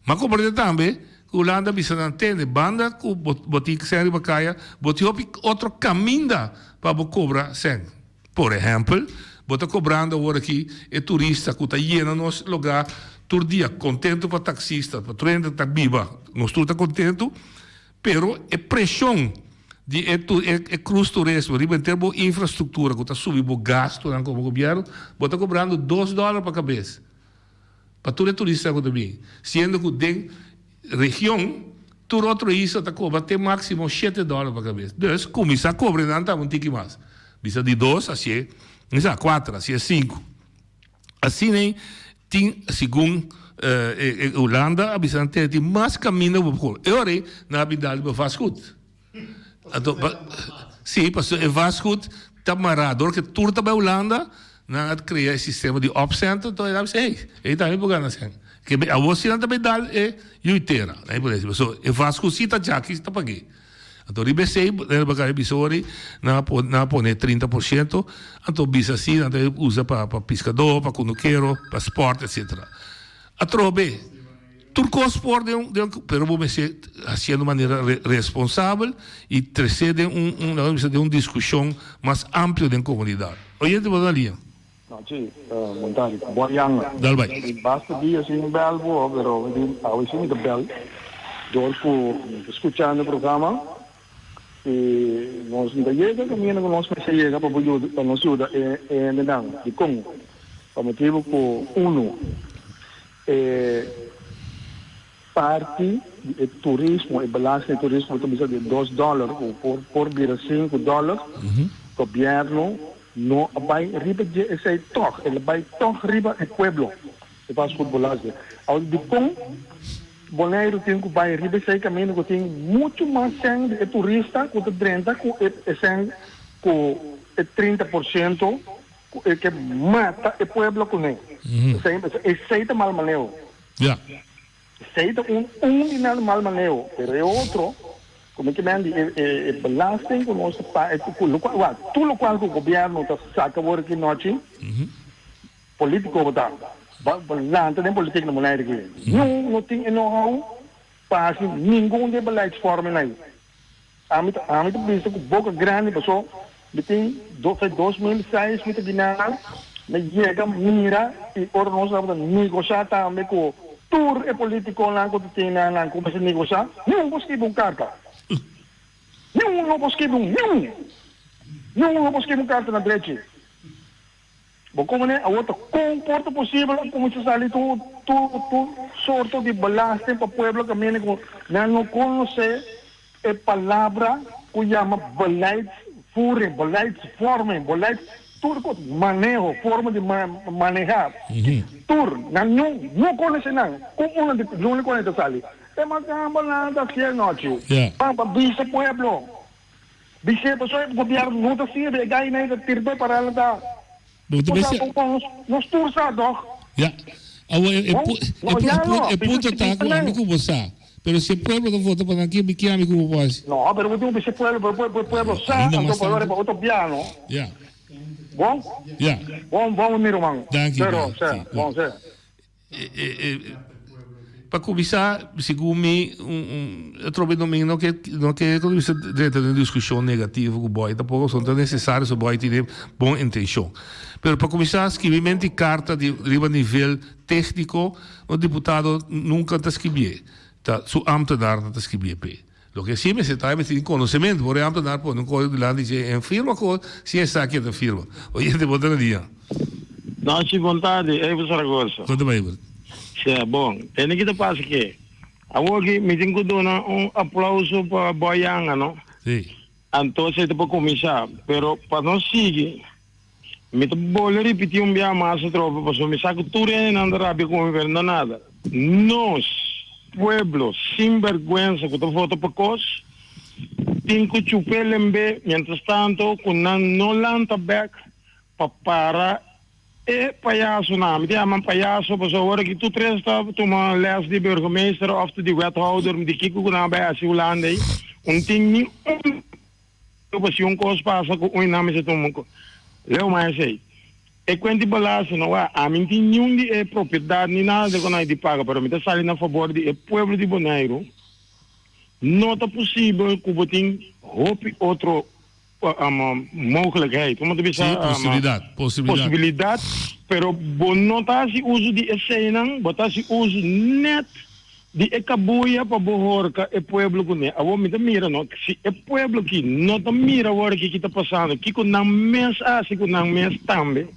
Ma komprende tambe ku Hulanda bisa nan tende, banda ku bo bo tin sèn riba kaya, bo tin hopi otro kaminda pa bo kobra sèn. Por ehèmpel, bo ta kobrando awor aki e turista ku ta yena nos lugá tur dia, kontentu pa taksista, pa tur hende ta biba, nos tur ta kontentu, Pero e preshon di e e krus turismo riba henter bo infrastruktura ku ta subi bo gastunan komo gobièrnu, bo ta kobrando dos dòler pa kabes pa tur e turistanan ku ta bini, siendo ku den region tur otro isla ta kobra te máksimo shete dòler pa kabes. Dus kuminsá kobra nan tambe un tiki mas, bisa di dos hasié, bisa kuater hasié sinku. Asina ei tin segun e Hulanda a bisa nan tene tin mas kaminda ku bo por kore. E ora ei nan a bin dal riba vastgoed. Anto si pasobra e vastgoed ta mará dor ke tur ta bai Hulanda nan a krea e sistema di opcenten anto nan a bisa hey ei tambe por gana sèn. Ke awor si nan ta bai dal e yu tera nan e por desi pasobra e vastgoed si ta djaki ta pag'é. Anto riba esei nan a kaba bisa ori nan a pone nan a pone 30%, anto bisa si nan ta usa pa pa piskadó, pa kunukero, pa spòrt etsetera. Atrobe tur kos por den un den un pero bo mester hasiendo manera responsabel i tresé den un un laga bisa den un diskushon mas amplio den komunidat. Oyente bo ta na liña. Nochi, Montari. Bon yanga. Dal bai. Basta dia sin bel bo, pero mi di awe si mi ta bel dor ku mi ta skuchando e programa i nos no ta yega kaminda ku nos mester yega pa bo yuda pa nos yuda e hendenan. Dikon? Pa motibu ku unu e parti di e turismo, e belasting di turismo ta bisa di dos dòler ku por por bira sinku dòler, gobièrnu No a bai riba dje esei tòg, el a bai tòg riba e pueblo, e vastgoedbelasting. Awor dikon Boneiru tin ku bai riba esei kaminda ku tin muchu mas sèn di e turista ku ta drenta ku e sèn ku e 30% ku e ke mata e pueblo kuné. Esei esei ta mal maneho. Esei ta un un di nan mal maneho, pero e otro, ku mi ke men di e e belasting ku nos ta paga, ku lokual, wèl, tur lokual ku gobièrnu ta saka awor aki nochi, politiko bo ta, bo lanta den politik na Bonaire aki, niun no tin e know-how pa hasi ningun di e beleidsvormen ei. Ami ta ami ta bisa ku boka grandi paso mi tin dos 2006 mi ta gina mi yega mira i ora nos tabata negosha tambe ku tur e politikonan ku ta tin nan nan kuminsa negosha niun por skibi un karta niun no por skibi un niun niun no por skibi un karta na drechi. Bo komo awor ta kon por ta posibel a kuminsá sali tur tur tur sorto di belasting pa pueblo kaminda ku nan no konosé e palabra ku yama beleidsvoering, beleidsvorming, beleids tur kos, maneho, forma di manehá, tur nan no no konosé nan kon unda di dónde ku nan ta sali. E makambanan ta hasié anochi pa bisa pueblo. Bis'é pasobra e gobierno no ta sirbi, e gainan ei ta tirbe para nan ta Bo ta Osa bisa. bo nos tur sa dog. Ya. Awor e Bon, e no ya no, e bisa punto si ta bisa ku ami nan. ku bo sa. Pero si e pueblo ta vota pa nan ki ki ami ku bo por hasi? No, pero bo tin ku bisa e pueblo, pero e pueblo sa, Ainda anto mas pa tantu. pa otro bia no. Ya. Bon? Ya. Bon, bon mi ruman. Danki, Pero, danki. se, Si, bon, se. Pa kuminsá, segun mi, atrobe no mi no ke no ke kuminsá drenta den diskushon negativo ku Boy tampoko pasobra no ta nesesario so Boy tene bon intenshon. Pero pa kuminsá skibimento di karta di riba nivel tékniko un diputado nunka ta skibié, ta su ámtenarnan ta skibié p'e. Loke si mester ta mester tin konosementu. Por ehèmpel nan a pone un kos dilanti dje en firma kos si esaki e ta firma. Oyente bo ta na dia. Nochi bon tardi Ever Zaragoza. Kon ta bai Ever? Sea bon. Tende ki ta pasa ke awor ki mi tin ku duna un aplauso pa Boy Yanga no. Si. Anto esei ta pa kuminsá pero pa nos sigui Mi ta bolbe ripití un bia mas atrobe pasobra mi sa ku tur hendenan ta rabia ku mi pero no nada. Nos, pueblo sin bèrgwensa ku ta vota pa kos, tin ku chup'é lemb'é mientras tanto ku nan no lanta bèk pa para e payasonan. Mi ta yama nan payaso pasobra ora ki tur tres ta tuma lès di burgemeester òf di wethouder di kiko ku nan a bai hasi Hulanda ei, un tin ni un. Pasobra si un kos pasa ku un nan mester tuma un kos. Leu mas esei. E kuent di balansa no wak. Ami no tin niun di e propiedat ni nada di ku nan di paga, pero mi ta sali na fabor di e pueblo di Boneiru. No ta posibel ku bo tin hopi otro mogelijkheid, komo ta bisa? Sí, posibilidat, posibilidat. Posibilidat, pero bo no ta hasi uso di eseinan, bo ta hasi uso nèt Di e kabuya pa bo horka e pueblo kuné. Awor mi ta mira no, si e pueblo aki no ta mira awor aki ki ta pasando, kiko nan mes a hasi ku nan mes tambe,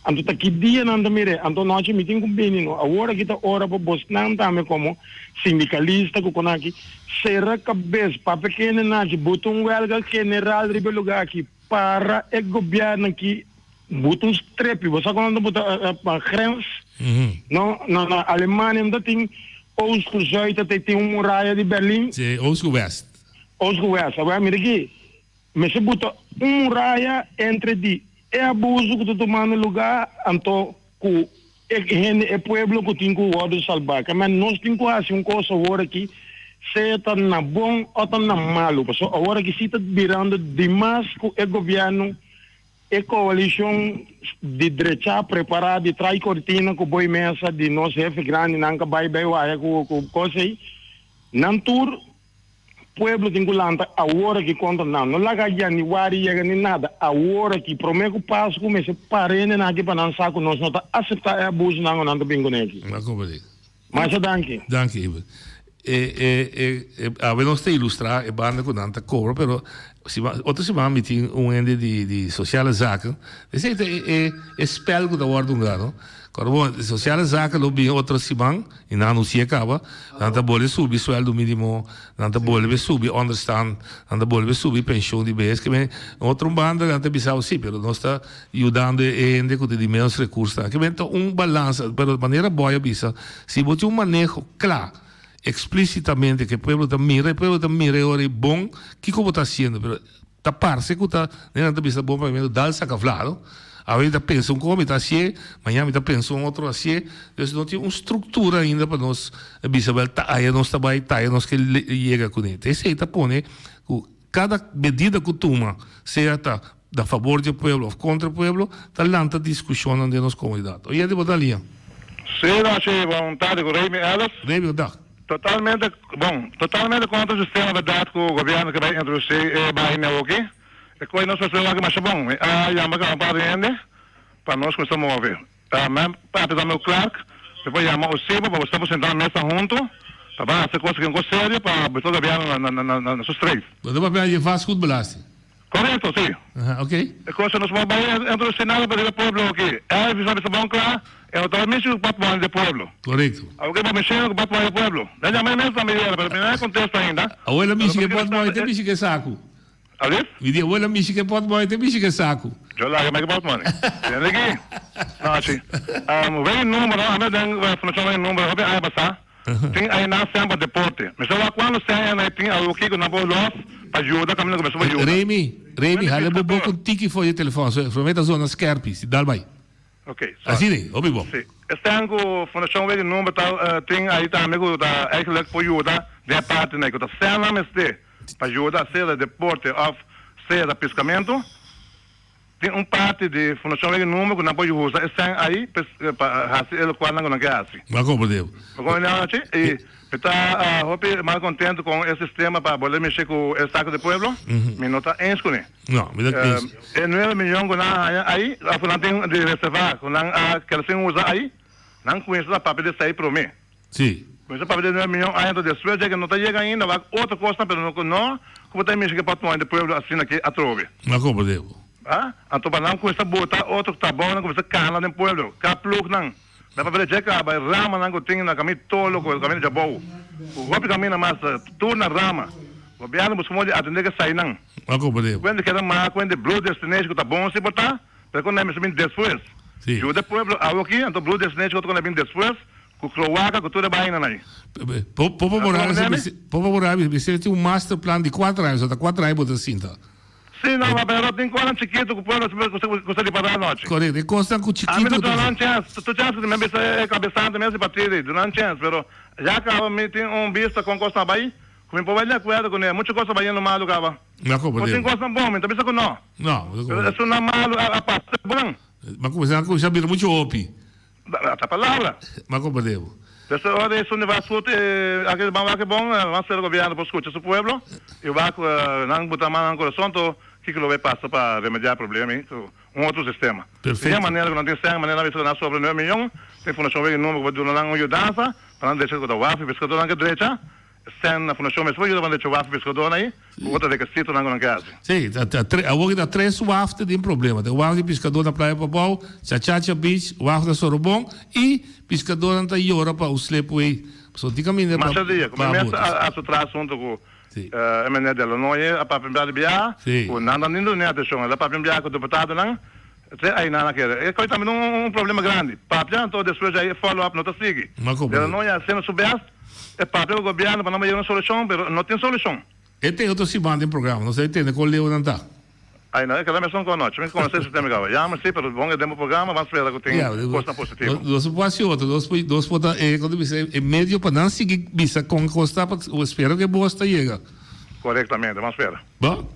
anto ta ki dia nan ta mir'é? Anto nochi mi tin ku bini no, awor aki ta ora pa bosnan tambe komo sindikalista ku kon aki sera kabes, papia kende nan aki, buta un wèlga general riba e lugá aki, para e gobièrnu aki Buta un strepi, bo sa kon nan ta buta pa grens? No, na na Alemania nan ta tin oost ku zuid ta tin un muraya di Berlin. Sí, oost ku west. Oost ku west. Awor mira aki, mester buta un muraya entre di e abuso ku ta tumando lugá anto ku e hende, e pueblo ku tin ku wòrdu salbá. Kèmen nos tin ku hasi un kos awor aki, sea ta na bon o ta na malu, pasobra awor aki si ta birando dimas ku e gobièrnu. E koalishon di drecha prepará di trai kortina ku boi mesa di nos hefe grandinan ka bai bai waya ku ku kos ei. Nan tur pueblo tin ku lanta awor aki kontra nan. No laga yanüari yega ni nada. Awor aki promé ku Pasku mester para hendenan aki pa nan sa ku nos no ta aseptá e abusonan ku nan ta bin kuné aki. Masha danki. Danki Iber. E e e e awe nos ta ilustra e banda ku nan ta kobra pero siman otro siman mi tin un hende di di sociale zaken esei ta e e e spel ku ta wòrdu hunga no. Kòrda bon sociale zaken lo bin otro siman i nan anunsi'é kaba nan ta bolbe subi suèldu minimo nan ta bolbe subi ònderstan nan ta bolbe subi penshun di behes ke men otro banda nan ta bisa bo si pero nos ta Yudando e hende ku ta di menos rekursonan. Aki men ta un balansa, pero manera Boy a bisa, si bo tin un maneho kla, eksplísitamente ku e pueblo ta mira, e pueblo ta mira e ora ei bon kiko bo ta hasiendo, pero ta parse ku ta, nan ta bisa bon papiamentu, dal saka vla, no? Awe mi ta pensa un kos mi ta hasié, mañana mi ta pensa un otro hasié, dus no tin un struktura ainda pa nos bisa bèl ta aya nos ta bai, ta aya nos ke yega kuné. Ta esei ta pone ku Kada medida ku tuma, sea ta na fabor di e pueblo òf kontra e pueblo, ta lanta diskushonnan den nos komunidat. Oyente bo ta alia? Sí, Rashi, bon tardi ku Remy Ellis. Remy, bon dag. Totalmente, bon, totalmente kontra e sistema bèrdat ku gobièrnu ke bai introdusí e bahi awoki. E koe nos mester wak masha bon. Mi a yama kaba un par di hende pa nos kuminsá move. Mi papia ta meu Clark, mi por yama Osebo pa boso ta por senta na mesa hunto pa ban hasi cos aki un cos serio pa boso gobierno na su streef. Bo ta papia di e vastgoedbelasting? Correcto, si. Aha, ok. E cos nos por bay introduci nada pa riba pueblo aki. Elvis a bisa bon cla, e no ta mishi cu bat money di pueblo. Correcto. Awor ke bo mishi cu bat money di pueblo. Mi a yama e mes tambe yera, pero mi no a contesta ainda. Awor el a mishi cu e pot money, te mishi cu e sacu. Alif? Mi di abuela mishi ke potmoy te mishi ke saku. Yo laga mi ke potmoy. Tende aki. No, si. Um, wey numero, ame den fundacion wey numero, hopi aña pasá. Tin ay na sen pa deporte. Mi sa wak cuando sen ay na tin algo ki ku nan por los pa yuda kaminda ku mester por yuda. Remy, Remy, hala bo boka un tiki for je telefon, so for mi ta zona skerpi, si dal bai. Ok, sorry. Asina ei, hopi bon. Si. Esnan ku Fundashon Wega Number ta tin ahí tambe ku ta eigenlijk por yuda den e parti nei ku ta sènnan mester pa yuda sea ta deporte òf sea ta piskamentu. Tin un parti di Fundashon Wega Number ku nan por usa e sèn ahí pa hasi e lokualnan ku nan ke hasi. Bo a komprendé. Bo komprendé anochi? I mi ta hopi mal kontentu kon e sistema pa bolbe mishi ku e saku di pueblo. Mi no ta eens kuné. No, mi ta eens. E nuebe miyon ku nan a haña ai, òf ku nan tin di reservá, ku nan a keda sin usa ai, nan kuminsá ta papia di esei promé. Sí. Kuminsá papia di nuebe miyon aña anto despues dje ke no ta yega ainda wak otro kosnan pero no ku no ku bo ta mishi ke por tuma hende pueblo asina aki atrobe. Mi a komprendé bo. A Anto pa nan kuminsá bota otro trabounan kuminsá kana den pueblo, kap plugnan. Mi a papia di dje kaba e ramanan ku tin na kaminda Tolo ku kaminda Djabou ku hopi kaminda mas tur na rama. Gobièrnu buska modo di atendé ku esainan. Mi a komprendé bo. Kuende keda maha kuende Blue Destination ku ta bon si por ta. Pero kon nan mester bin despues. Yuda e pueblo awoki, anto Blue Destination otro kon nan bin despues, ku kloaka, ku tur e bainanan ei. Popo Morales, Popo Morales mester tin un master plan di kuater aña, so ta kuater aña bo ta sinta. Si, no, pero tin kosnan chikitu ku pueblo ku sa ripará anochi. Korekto, e kosnan ku chikitu. Ami ta duna nan chèns, tur chèns ku mi a bisa e kabesante mes di partido ei, duna nan chèns, pero ya kaba mi tin un bista kon kosnan a bai, ku mi por bai di akuerdo kuné, muchu kos a bai yendo malu kaba. Mi a komprendé. Bo tin kosnan bon, mi ta bisa ku no. No, bo ta Pero esunnan malu a a pasa bon. Mi a kuminsá, a kuminsá bira muchu hopi. Ta palabra. Mi a komprendé bo. Despues ora esun di vastgoed e aki ban wak e bon, ban spera gobièrnu por skucha su pueblo i wak nan buta man nan kurason to kiko lo bai pasa pa remediá e problema ei ku un otro sistema. Perfecto. Tin manera ku nan tin sèn, manera nan bisa ku nan a sobra nuebe miyon, tin fundashon wega number ku por duna nan un yudansa pa nan drecha ku ta waf i piskadónan ke drecha. Sèn na Fundashon mes por yuda ban drecha waf piskadónan ei ku otro rekesitonan ku nan ke hasi. Sí, ta ta tre awor ta tres waf ta tin problema. Ta waf di piskadó na Playa Pabou, Chachacha Beach, waf na Sorobon i piskadónan ta yora pa un slipway. Pasobra tin kaminda pa Masha dia ku mi pa mes boto. a a su traha asuntu ku Sí. e meneer Delanoye a papia un biaha di biaha Sí. ku nan ta nin duna atenshon. El a papia un biaha ku diputadonan te einan a kere. E koi tambe ta un un problema grandi. Papia anto despues djai e follow up no ta sigui. Ma komo di. Delanoye a hasiendo su best. E papia ku gobièrnu pa nan bai yega un solushon, pero no tin solushon. E tin otro siman den programa, nos a tende kon leu nan ta. Ay no, e keda mesun ku anochi. Mi konosé e sistema kaba. Yama si, pero bon e den bo programa, ban spera ku tin kosnan positivo. Nos no por hasi otro, nos por nos por ta e kon ta bisa e medio pa nan sigui bisa kon kos ta pa spera ku e bos ta yega. Korektamente, ban spera. Bon.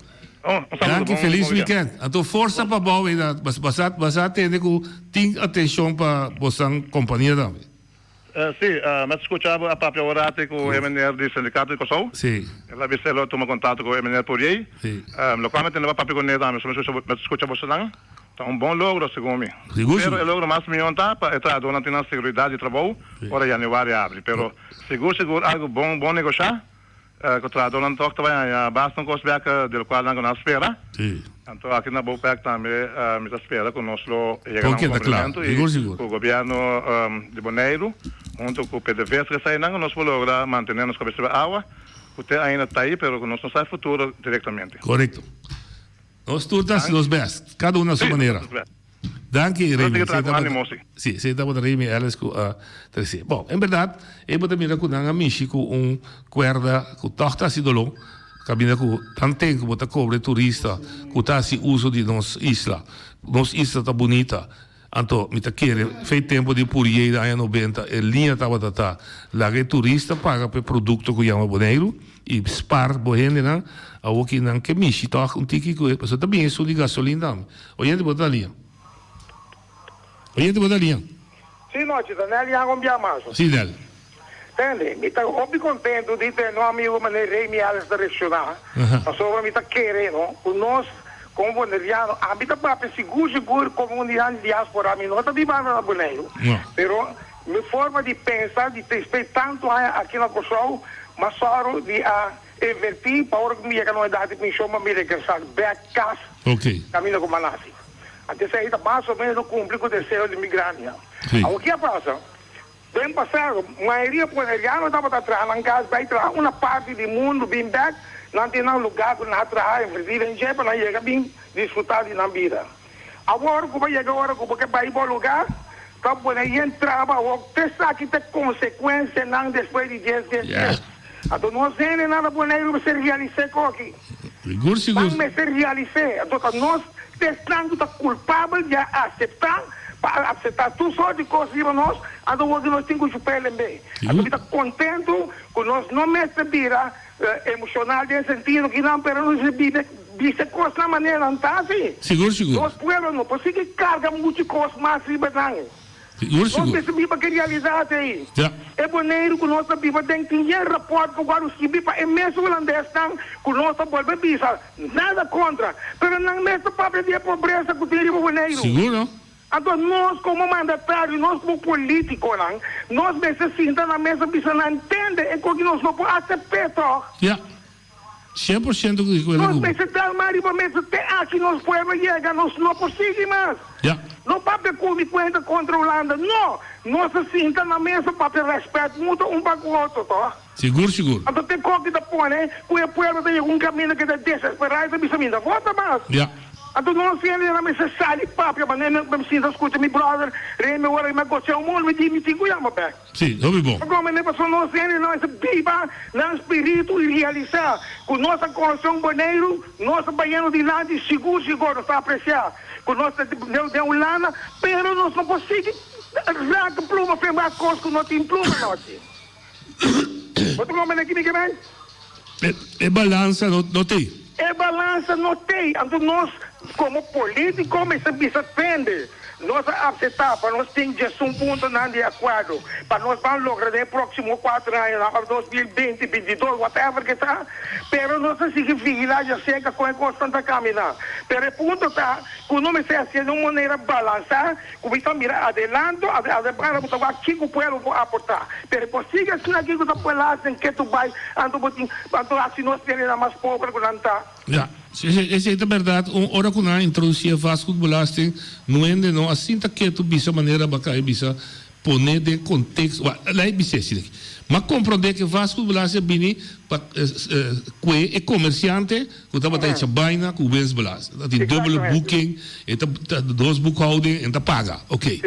Un saludo, Danki, bon felis weekend. weekend. Anto forsa pa bou ei, basa basa tende ku tin atenshon pa bosan kompania tambe. Sí, mi a skucha bo a papia un rati ku e meneer di sindikato di Kòrsou. Sí. El a bisa el lo tuma kontakto ku e meneer Pourier. Sí. Lokual mi tende pa papia kuné tambe, so mi skucha mi skucha bosonan, ta un bon logro segun mi. Sigur, Pero sigur. e logro mas mion ta pa e trahadónan tin nan seguridat di trabou ora yanüari abri. Pero sigur sigur algu bon bon negoshá. Ku trahadónan tòg ta bai haña basta un kos bèk di lokual nan ku nan a spera. Anto aki na Bopec tambe mi ta spera ku nos lo yega na un komplimentu i ku gobièrnu di Boneiru huntu ku PDVSA ku eseinan ku nos por logra mantené nos kabes riba awa ku te ainda ta ei pero ku nos no sa e futuro direktamente. Korekto. Nos tur ta hasi nos bèst, kada un na su manera. Danki Remy. Nos tin ke traha ku animo si. Si, esei tabata Remy Ellis ku a trese. Bon, en bèrdat e bo ta mira ku nan a mishi ku un kuerda ku tòg ta hasi doló, kaminda ku tanten ku bo ta kobra e turista ku ta hasi uso di nos isla. Nos isla ta bunita, anto mi ta kere fei tempu di Puriey den aña nobenta e liña tabata ta laga e turista paga pa e produkto ku yama Boneiru i spar bo hendenan. Awoki nan ke mishi tòg un tiki ku e pasobra ta bin esun di gasolin tambe. Oyente bo ta liña. Oyente bo ta liña. Sí nochi, ta Nel Yang un bia mas. Sí Nel. Tende, mi ta hopi kontentu di tende un amigo manera Remy Ellis ta reakshoná, pasobra mi ta kere no ku nos komo boneriano, ami ta papia sigur sigur komo un di nan di diaspora, mi no ta bibando na Boneiru, pero mi forma di pensa di despues tantu aña aki na Kòrsou, m'a sòru di a Invertí pa ora ku mi yega na un edat di penshon pa mi regresá bèk kas kaminda ku mi a nasi. Anto esei ta mas o ménos kumpli ku deseo di mi grandinan. Awor ki a pasa? Den pasado mayoria boneriano tabata traha nan kas bai traha una parti di mundu bin bèk nan tin nan lugá ku nan a traha invertí den dje pa nan yega bin disfrutá di nan bida. Awor ku bo yega ora ku bo ke bai bo lugá, ta pone yen traba awor. Te esaki ta e konsekuensianan despues di dies dies dies. Anto nos hendenan na Boneiru mester realis'é koki. Sigur sigur. Nan mester realis'é. Anto ta nos ta esnan ku ta kulpabel di a aseptá pa a aseptá tur sort di kos riba nos, anto awor ku nos tin ku chup'é lemb'é. Anto mi ta kontentu ku nos no mester bira Emocional den sentido ki nan pero nos biba bisa cosnan manera nan ta haci. Sigur sigur. Nos pueblo no por sigui carga mucho cos mas riba nan. Sigur Nos sigur. mester biba ke realidad ey. Ja. E Boneiru cu nos ta biba den tin yen rapport cu worde skibi pa e mes Hulandesnan cu nos ta bolbe bisa nada contra pero nan mes ta papia di e pobreza cu tin riba Boneiru. Sigur no. Anto nos komo mandatario, nos komo politikonan, nos mester sinta na mesa bisa nan tende e koki nos no por asept'é tòg. Ja. 100% di acuerdo Nos cu bo. mester calma riba mesa te aki nos pueblo yega, nos no por sigui mas. Ja. No papia cu mi cuenta contra Hulanda, no! Nos a sinta na mesa papia respet mutuo un pa cu otro, toch? Sigur, sigur. Anto te koki ta pone cu e pueblo ta yega un caminda cu ta desespera y ta bisa mi no ta vota mas. Ja. Anto nos hende nan mester sali papia, manera mi sinta scucha mi brother Remy ora mi a gocia un molo mi di mi tin cu yama bek. Sí, hopi bon. Pasobra mi pasobra nos hende nan mester biba nan spiritu i realisá ku nos a konosé un Boneiru, nos ta bayendo dilanti sigur sigur nos ta apresiá ku nos ta den Hulanda, pero nos no por sigui raka pluma fembra kos ku no tin pluma nochi. Bo ta komprendé ki mi ke men? E balansa no tei. E balansa no tei. Anto nos komo polítiko mester bisa tende. Nos a apseptá pa nos tin djesun puntonan di akuerdo pa nos ban logra den e próksimo kuater añanan òf 2020, bintidos, whatever ke ta, pero nos ta sigui vigilá djaserka kon e kosnan ta kaminá. Pero e punto ta ku no mester hasié den un manera balansá ku mi ta mira adelanto, además bo ta wak kiko pueblo por aportá. Pero e por sigui asina kiko ta belasting ketu bai anto bo tin anto hasi nos hendenan mas pober ku nan ta. Ya, esei ta bèrdat. Un ora ku nan a introdusí e vastgoedbelasting, no hende no a sinta ketu bisa manera bo a kai bisa pone den konteksto. Wak, la'i bis'é asina aki. M'a komprondé ku e vastgoedbelasting a bini pa kue e komersiante ku tabata echa baina ku winstbelasting. Ta tin dubbele boeking, e ta dos boekhouding en ta paga. Oké.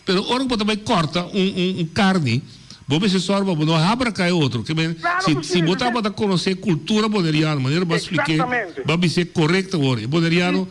Pero ora ku bo ta bai kòrta un un karni. Bo mester sòru pa bo no habra ka e otro. Ke men, Claro si, ku si si. bo tabata konosé kultura boneriano, manera bo a splik'é, Exactamente. bo a bis'é korekto awor. E boneriano,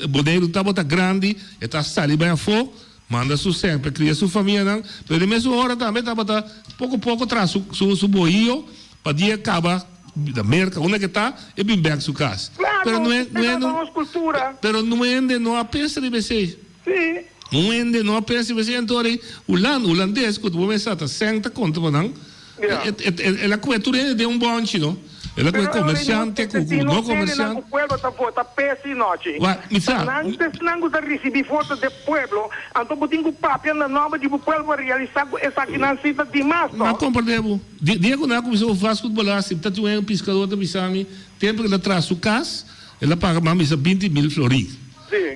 Boneiru tabata grandi, e ta sali bai afó, manda su sèn pa kria su famianan, pero den mesun ora tambe tabata poko poko traha su, su, su bohio pa dia e kaba na Merka, unda ke ta, e bin bèk su kas. Claro, Pero no e, esei no e, tabata no, nos kultura. pero no hende no a pensa riba esei. Sí. Un hende no a pensa riba esei anto ora Hulanda, hulandes ku bo mester ta sèn ta konta pa nan, el a kue tur hende den un bònchi no. El a kue komersiante ku ku no komersiante. Ku pueblo ta vota p'e si nochi. Wak, mi sa. Ta nan ta esnan ku ta risibí voto den pueblo, anto bo tin ku papia na nòmber di bo pueblo pa realisá ku esakinan si ta dimas No. No. A komprendé bo. Dia ku nan a kuminsá ku vastgoedbelasting, ta tin un hende piskadó ta bisa mi, tempu ku el a traha su kas, el a paga mas bisa binti mil florin.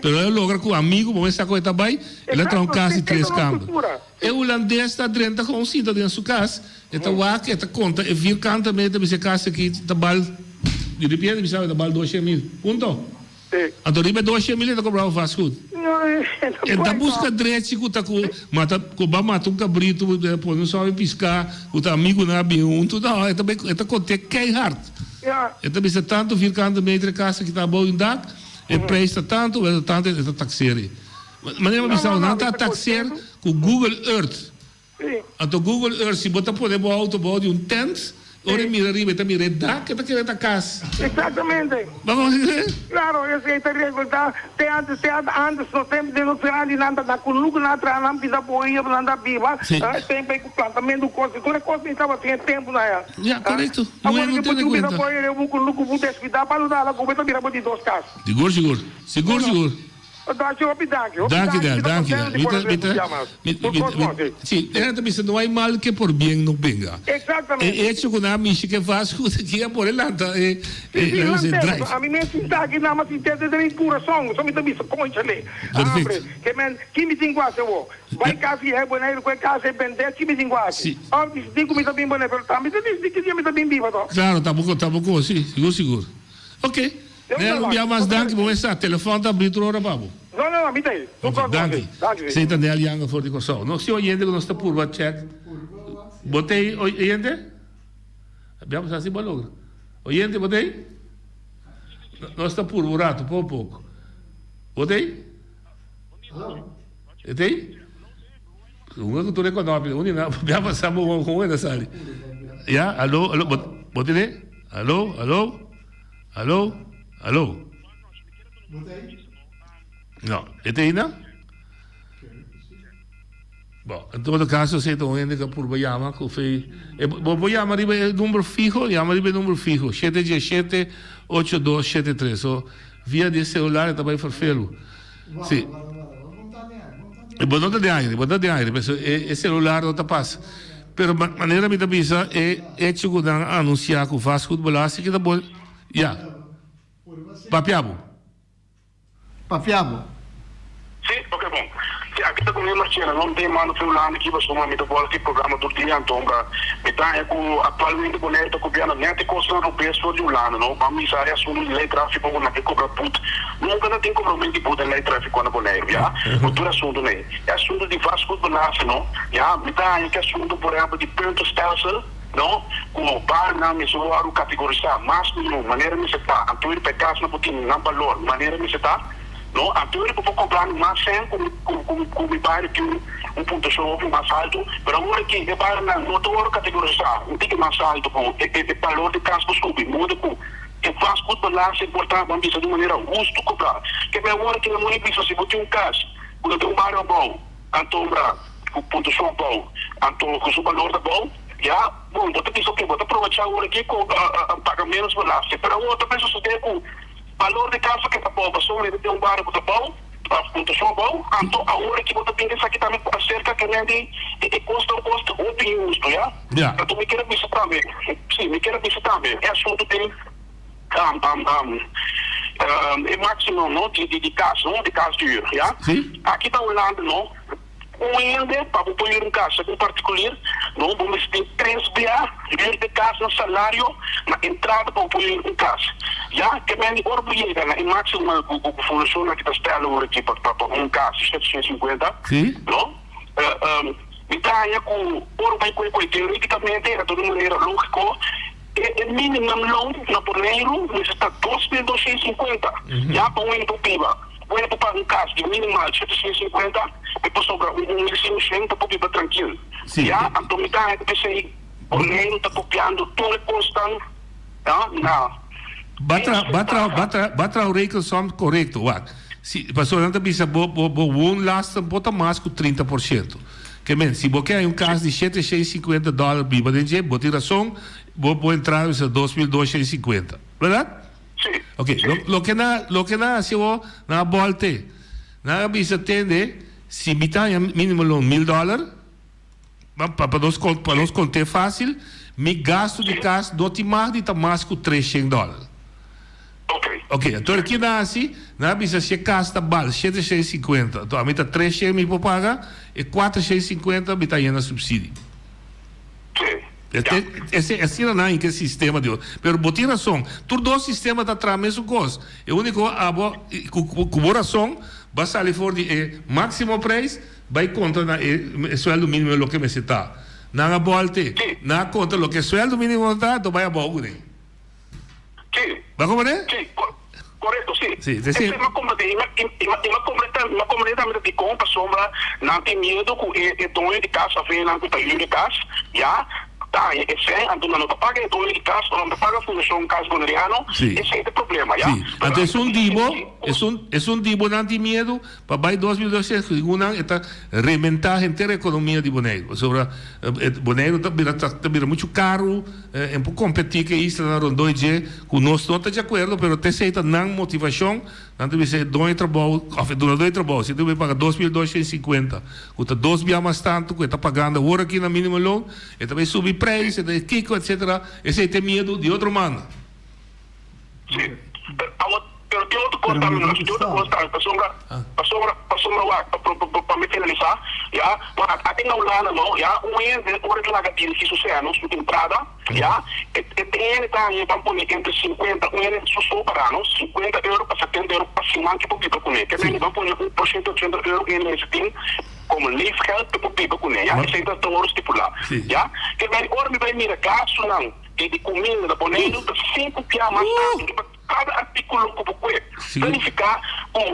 Pero el a logra cu amigo bo mester sa cu e ta bay, el a traha un cas di tres camber. E hulandes ta drenta con sinta den su cas, e ta wak, e ta conta e vierkante meter bisa e cas aki ta bal, di ripiente bisa e ta bal doshe mil. Punto. Anto riba e doshe mil e ta cobra bo vastgoed. E ta busca drechi cu ta cu mata, cu ba mata un cabrito, pone un sobe pisca, cu ta amigonan a bin hunto. No, e ta bay, e ta conte keihard. E ta bisa tanto vierkante meter e cas aki ta abou di un dak. E prijs ta tantu, e ta tantu, e ta taxer ei. Manera mi a bisa, nan ta taxer ku Google Earth. Anto Google Earth, si bo ta pone bo auto bou di un tent, ora e mira riba e ta mira e dak, e ta kere ta kas. Exactamente. Bo a konsiguié? Claro, esei ta resulta te antes, te antes nos tempu den nos grandinan ta na kunuku nan a traha nan pida bohia pa nan ta biba, e tempu ei ku plantamentu kos, tur e kos ei tabatin e tempu nan ya. Ya, korekto. Muhé no tene kuenta. Sigur, sigur. Sigur, sigur. Danki, Del, danki, Del. Mi ta, mi ta, mi, mi, mi, si, e ta bisa no hay mal que por bien no venga. E hecho ku nan a mishi ke Vasco ki a pone lanta e, e, laga bisa e drive. Perfecto. Bai kas i hei Boneiru ku e kas ei bendé ki mi tin ku hasi. Òf disidí ku mi ta bin Boneiru, pero tambe ta disidí ki dia mi ta bin biba to. Klaro, tampoko, tampoko, si, sigur, sigur. Ok, Nel, un bia mas danki, bo mester sa, telefòn ta abrí tur ora pa bo. No, no, no, mi ta ei. Ok, danki. Esei ta Nel Yanga for di Kòrsou. Nos tin oyente ku nos ta purba chèk. Bo ta ei, oyente? Bia bo sa si bo a logra. Oyente, bo ta ei? Nos ta purba un ratu, poko poko. Bo ta ei? E tei? Hunga ku tur e konopi, un di nan bia pasa bo con con e ta sali. Ya, alo, alo, bo, bo tene? Alo, alo, alo, alo. No, e tei nan? Bo, en todo caso esei ta un hende ku a purba yama ku fe, e, bo por yama riba e number fiho, yama riba e number fiho, shete dje shete, ocho dos shete tres. So, via di e celular e ta bai ferfelu. Sí. Bo no ta den aire, bo no ta den aire, pasobra e celular no ta pasa. Pero manera mi ta bisa e hecho cu nan a anuncia cu vastgoedbelasting ta bo, ya. Papia bo. Papia bo. Si, ok bon. Si, aki ta ku mi Marchena, no tin manda fi Hulanda aki pasobra mi ta volg e programa tur dia anto mi ta haña ku aktualmente Boneiru ta kopiando nèt e kosnan robes for di Hulanda no. Ban misa e asuntu di lei trafiko ku nan ke kobra but. Nunka nan tin kobramentu di but den lei trafiko na Boneiru ya. Ku tur asuntu nei. E asuntu di vastgoedbelasting no ya mi ta haña ku e asuntu por ehempel di puntenstelsel. No, ku barnan mester wòrdu kategorisá mas mihó manera mester ta, anto pa e kasnan por tin nan balor manera mester ta. No, anto bo por kobra mi mas sèn ku mi ku mi bario tin un puntuashon hopi mas haltu, pero awor aki e barionan no ta wòrdu kategorisá un tiki mas haltu ku e e balor di kas por subi, modo ku e vastgoedbelasting por ta, ban bisa di un manera hustu kobrá. Ke mi awor aki nan muni bisa si bo tin un kas ku ta den un bario abou, Anto ora ku puntuashon abou, anto ku su balor ta abou, ya, bon, bo ta bisa oke, bo ta probecha awor aki ku paga ménos belasting. Pero awor ta bin sosodé ku balor di kas ke ta abou, pasobra mi ta den un bario ku ta abou, puntuashon abou, anto awor aki bo ta bin esaki tambe aserka ke men di e kos ta un kos hopi inhustu, ya. Anto mi kier a bisa tambe, si, mi kier a bisa tambe e asuntu den. E maximo no di di cas no di cas duur ya aki ta Hulanda no un hende pa bo por huur un cas un particulier no bo mester tin tres bia huur de cas na salario na entrada pa bo por huur un cas ya ke men di ora bo yega na e maximo ku ku fundacion aki ta stella ora aki pa pa un cas 750 no mi ta haña ku ora bai koe koe teoreticamente ta un manera logico. E minimum loan na Boneiru mester ta 2250, ya pa un hende por biba. Un hende por paga un kas di minimal 750, e por sobra un 1500 pa por biba trankil. Ya, anto mi ta haña ku p'esei Boneiru ta kopiando tur e kosnan na. Ba tra, ba tra, ba tra, ba traha un rekensom korekto, wak. Si, pasobra nan ta bisa bo, bo, bo woonlasten por ta mas ku 30%. Ke men, si bo ke hay un kas di 750 dòler biba den dje, bo tin rason, bo bo entrada bisa 2250. Bèrdat? Sí. Oké, Sí. lo, loke nan, loke nan hasi awor, nan a bòlt'e. Nan a bisa, tende, si mi ta haña mínimo loon mil dòler, pa, pa, pa nos kon, pa nos kont'é fásil, mi gastu di kas no tin mag di ta mas ku 300 dòler. Ok. Ok, anto ki nan hasi? Nan a bisa si e kas ta bal shete shen sinkuenta, anto ami ta tres shen mi por paga, e kuater shen sinkuenta mi ta yena supsidi. Sí, ya. Ese, asina nan hinka e sistema di ot. Pero bo tin rason, tur dos sistema ta traha mesun kos. E uniko abo, ku, ku bo rason, bo a sali for di e máksimo preis, bai konta na e sueldo mínimo loke mester ta. Nan a bòlte, Sí. nan a konta loke e sueldo mínimo ta, anto bai abou kuné. Sí. Bo a comprende? Sí, corecto, sí. Sí, es decir. Esei mi a comprende i mi a comprende mi a comprende tambe ta dicon pasobra nan tin miedo cu e e doño di cas of e nan cu ta huur e cas ya ta haña e sèn anto nan no ta paga e doño di cas o nan ta paga Fundacion Cas Boneriano Sí. esei ta e problema ya. Sí, anto esun di bo esun esun di bo nan tin miedo Pa bai 2026 segun nan e ta rementa henter economia di Boneiru pasobra Boneiru ta bira ta bira mucho caro en por competi cu e islanan rondó e dje cu nos no ta di acuerdo pero ta esey ta nan motivacion nan ta bisa e doño di trabou of e dunador di trabou si e ta bay paga 2250 cu ta dos bia mas tanto cu e ta pagando awor aki na minimum loon e ta bay subi prijs e ta bay kico etcetera esey ta e miedo di otro manda. Sí. Awor, pero tin otro kos tambe, no? Tin otro kos tambe, pasobra, pasobra, pasobra wak, pa, pa, pa, pa mi finalisá, ya, wak, aki na Hulanda, no, ya, un hende ora ke laga dirigí su seno, su entrada, ya, e, e hende ta haña, ban pone entre sinkuenta, un hende su so pará, no, sinkuenta euro pa setenta euro pa siman ke por biba kuné. Ke men ban pone un por shento ochenta euro un hende mester tin komo leefgeld ke por biba kuné, ya, esei ta ta wòrdu stipulá, ya. Ke men ora mi bai mira gastunan. E di kuminda na Boneiru ta sinku pia mas tantu riba kada artíkulo ku bo kue. Ta nifiká ku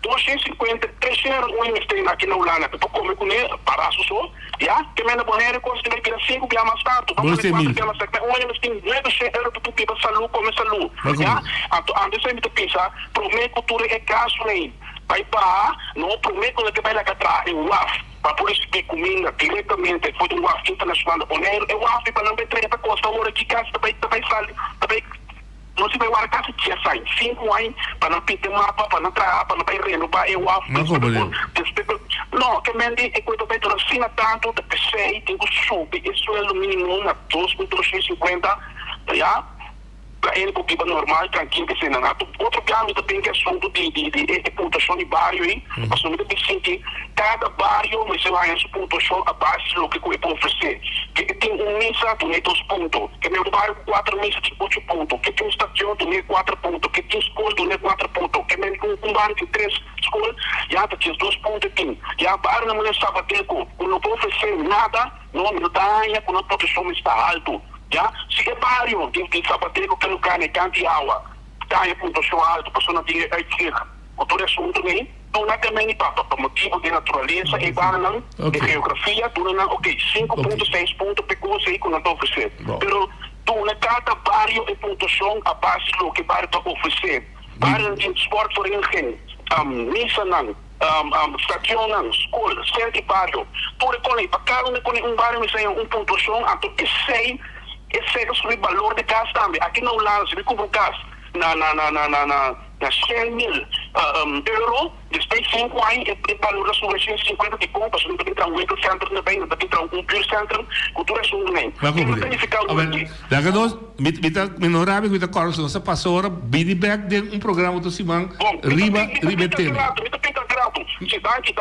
250, 300 un mester aki na Hulanda pa por kome kuné para su so. Ya, ke men na Boneiru kos ta bira sinku pia mas tantu. Bo pone kuater pia mas tantu. Un mester tin 900 euro pa por biba salú, kome salú. Ya, anto antes mi ta pensa promé ku tur e gastunan ei bai baha, no promé ku nan ta bai laga traha e waf. Pa por risibí kuminda direktamente for di un waf internashonal na Boneiru, e waf di pa nan bai trenta kosta ora ki kas ta bai ta bai sali ta bai. Nos a bai wara kasi dies aña, sinku aña pa nan pinta e mapa, pa nan traha, pa nan bai renobá e waf, despues pa No, ke men di e koe ta bai dura asina tantu, ta p'esei tin ku subi e sueldo minimo na 2250, ya. Pa hende por biba normal, trankil kese nan. Anto otro bia mi ta bin ku e asuntu di di di e puntuashon di bario ei, pasobra mi ta bin sinti kada bario mester haña su puntuashon a base di loke ku e por ofresé. Ke e tin un misa dun'é dos punto, ke den un bario ku kuater misa tin ocho punto, ke tin un station dun'é kuater punto, ke tin skol dun'é kuater punto, ke men ku un bario tin tres skol ya ta diesdos punto e tin. Ya barionan manera Sabadeco ku no por ofresé nada, no, mi no ta haña ku nan puntuashon mester ta haltu. Ya, si e bario di di Zapatero ke lugar na e kanti awa ta haña puntuashon alto pasobra nan tin e uitzicht ku tur e asuntunan ei, duna te meni pa pa motibu di naturalesa e barionan, e geografia, duna nan oke sinku punto seis punto p'e kos ei ku nan ta ofresé. Pero duna kada bario e puntuashon a base di loke e bario ta ofresé. Barionan tin sportvereniging, misanan. Stationnan, skol, sentro di bario, tur e kone, pa kada un e kone un bario mester haña un puntuashon, anto esei esei ta subi balor di kas tambe. Aki na Hulanda si mi kumpra un kas na na na na na na na 100.000 euro, despues sinku aña e balor ta subi na 150 dikon? Pasobra no ta bin traha un winkelcentrum erbij, no ta bin traha un buurtcentrum ku tur asuntunan ei. Kiko ta nifiká ora ki. Laga nos, mi mi ta mi no rabia ku mi ta kòrda si nos a pasa ora bini bèk den un programa otro siman riba riba e tema.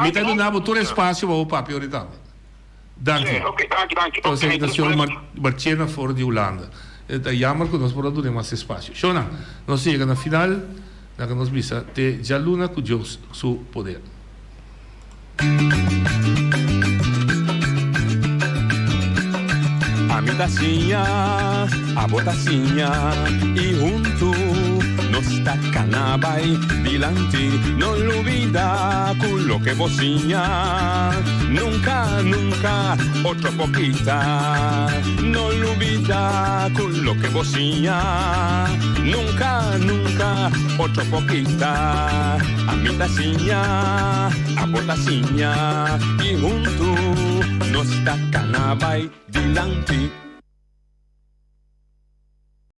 Mi ta duna bo tur espasio pa bo papia ora tambe. Danki. Entonces aki ta señor Marchena for di Hulanda. E ta jammer ku nos por a duna mas espasio. Shona, nos a yega na final, laga nos bisa te djaluna ku Dios su poder. Ami ta siña, abo ta siña y huntu nos ta cana bay dilanti. No lubida cu loke bo siña nunca, nunca otro por kita. No lubida cu loke bo siña nunca, nunca otro por kita. Ami ta siña, abo ta siña y huntu nos ta cana bay dilanti.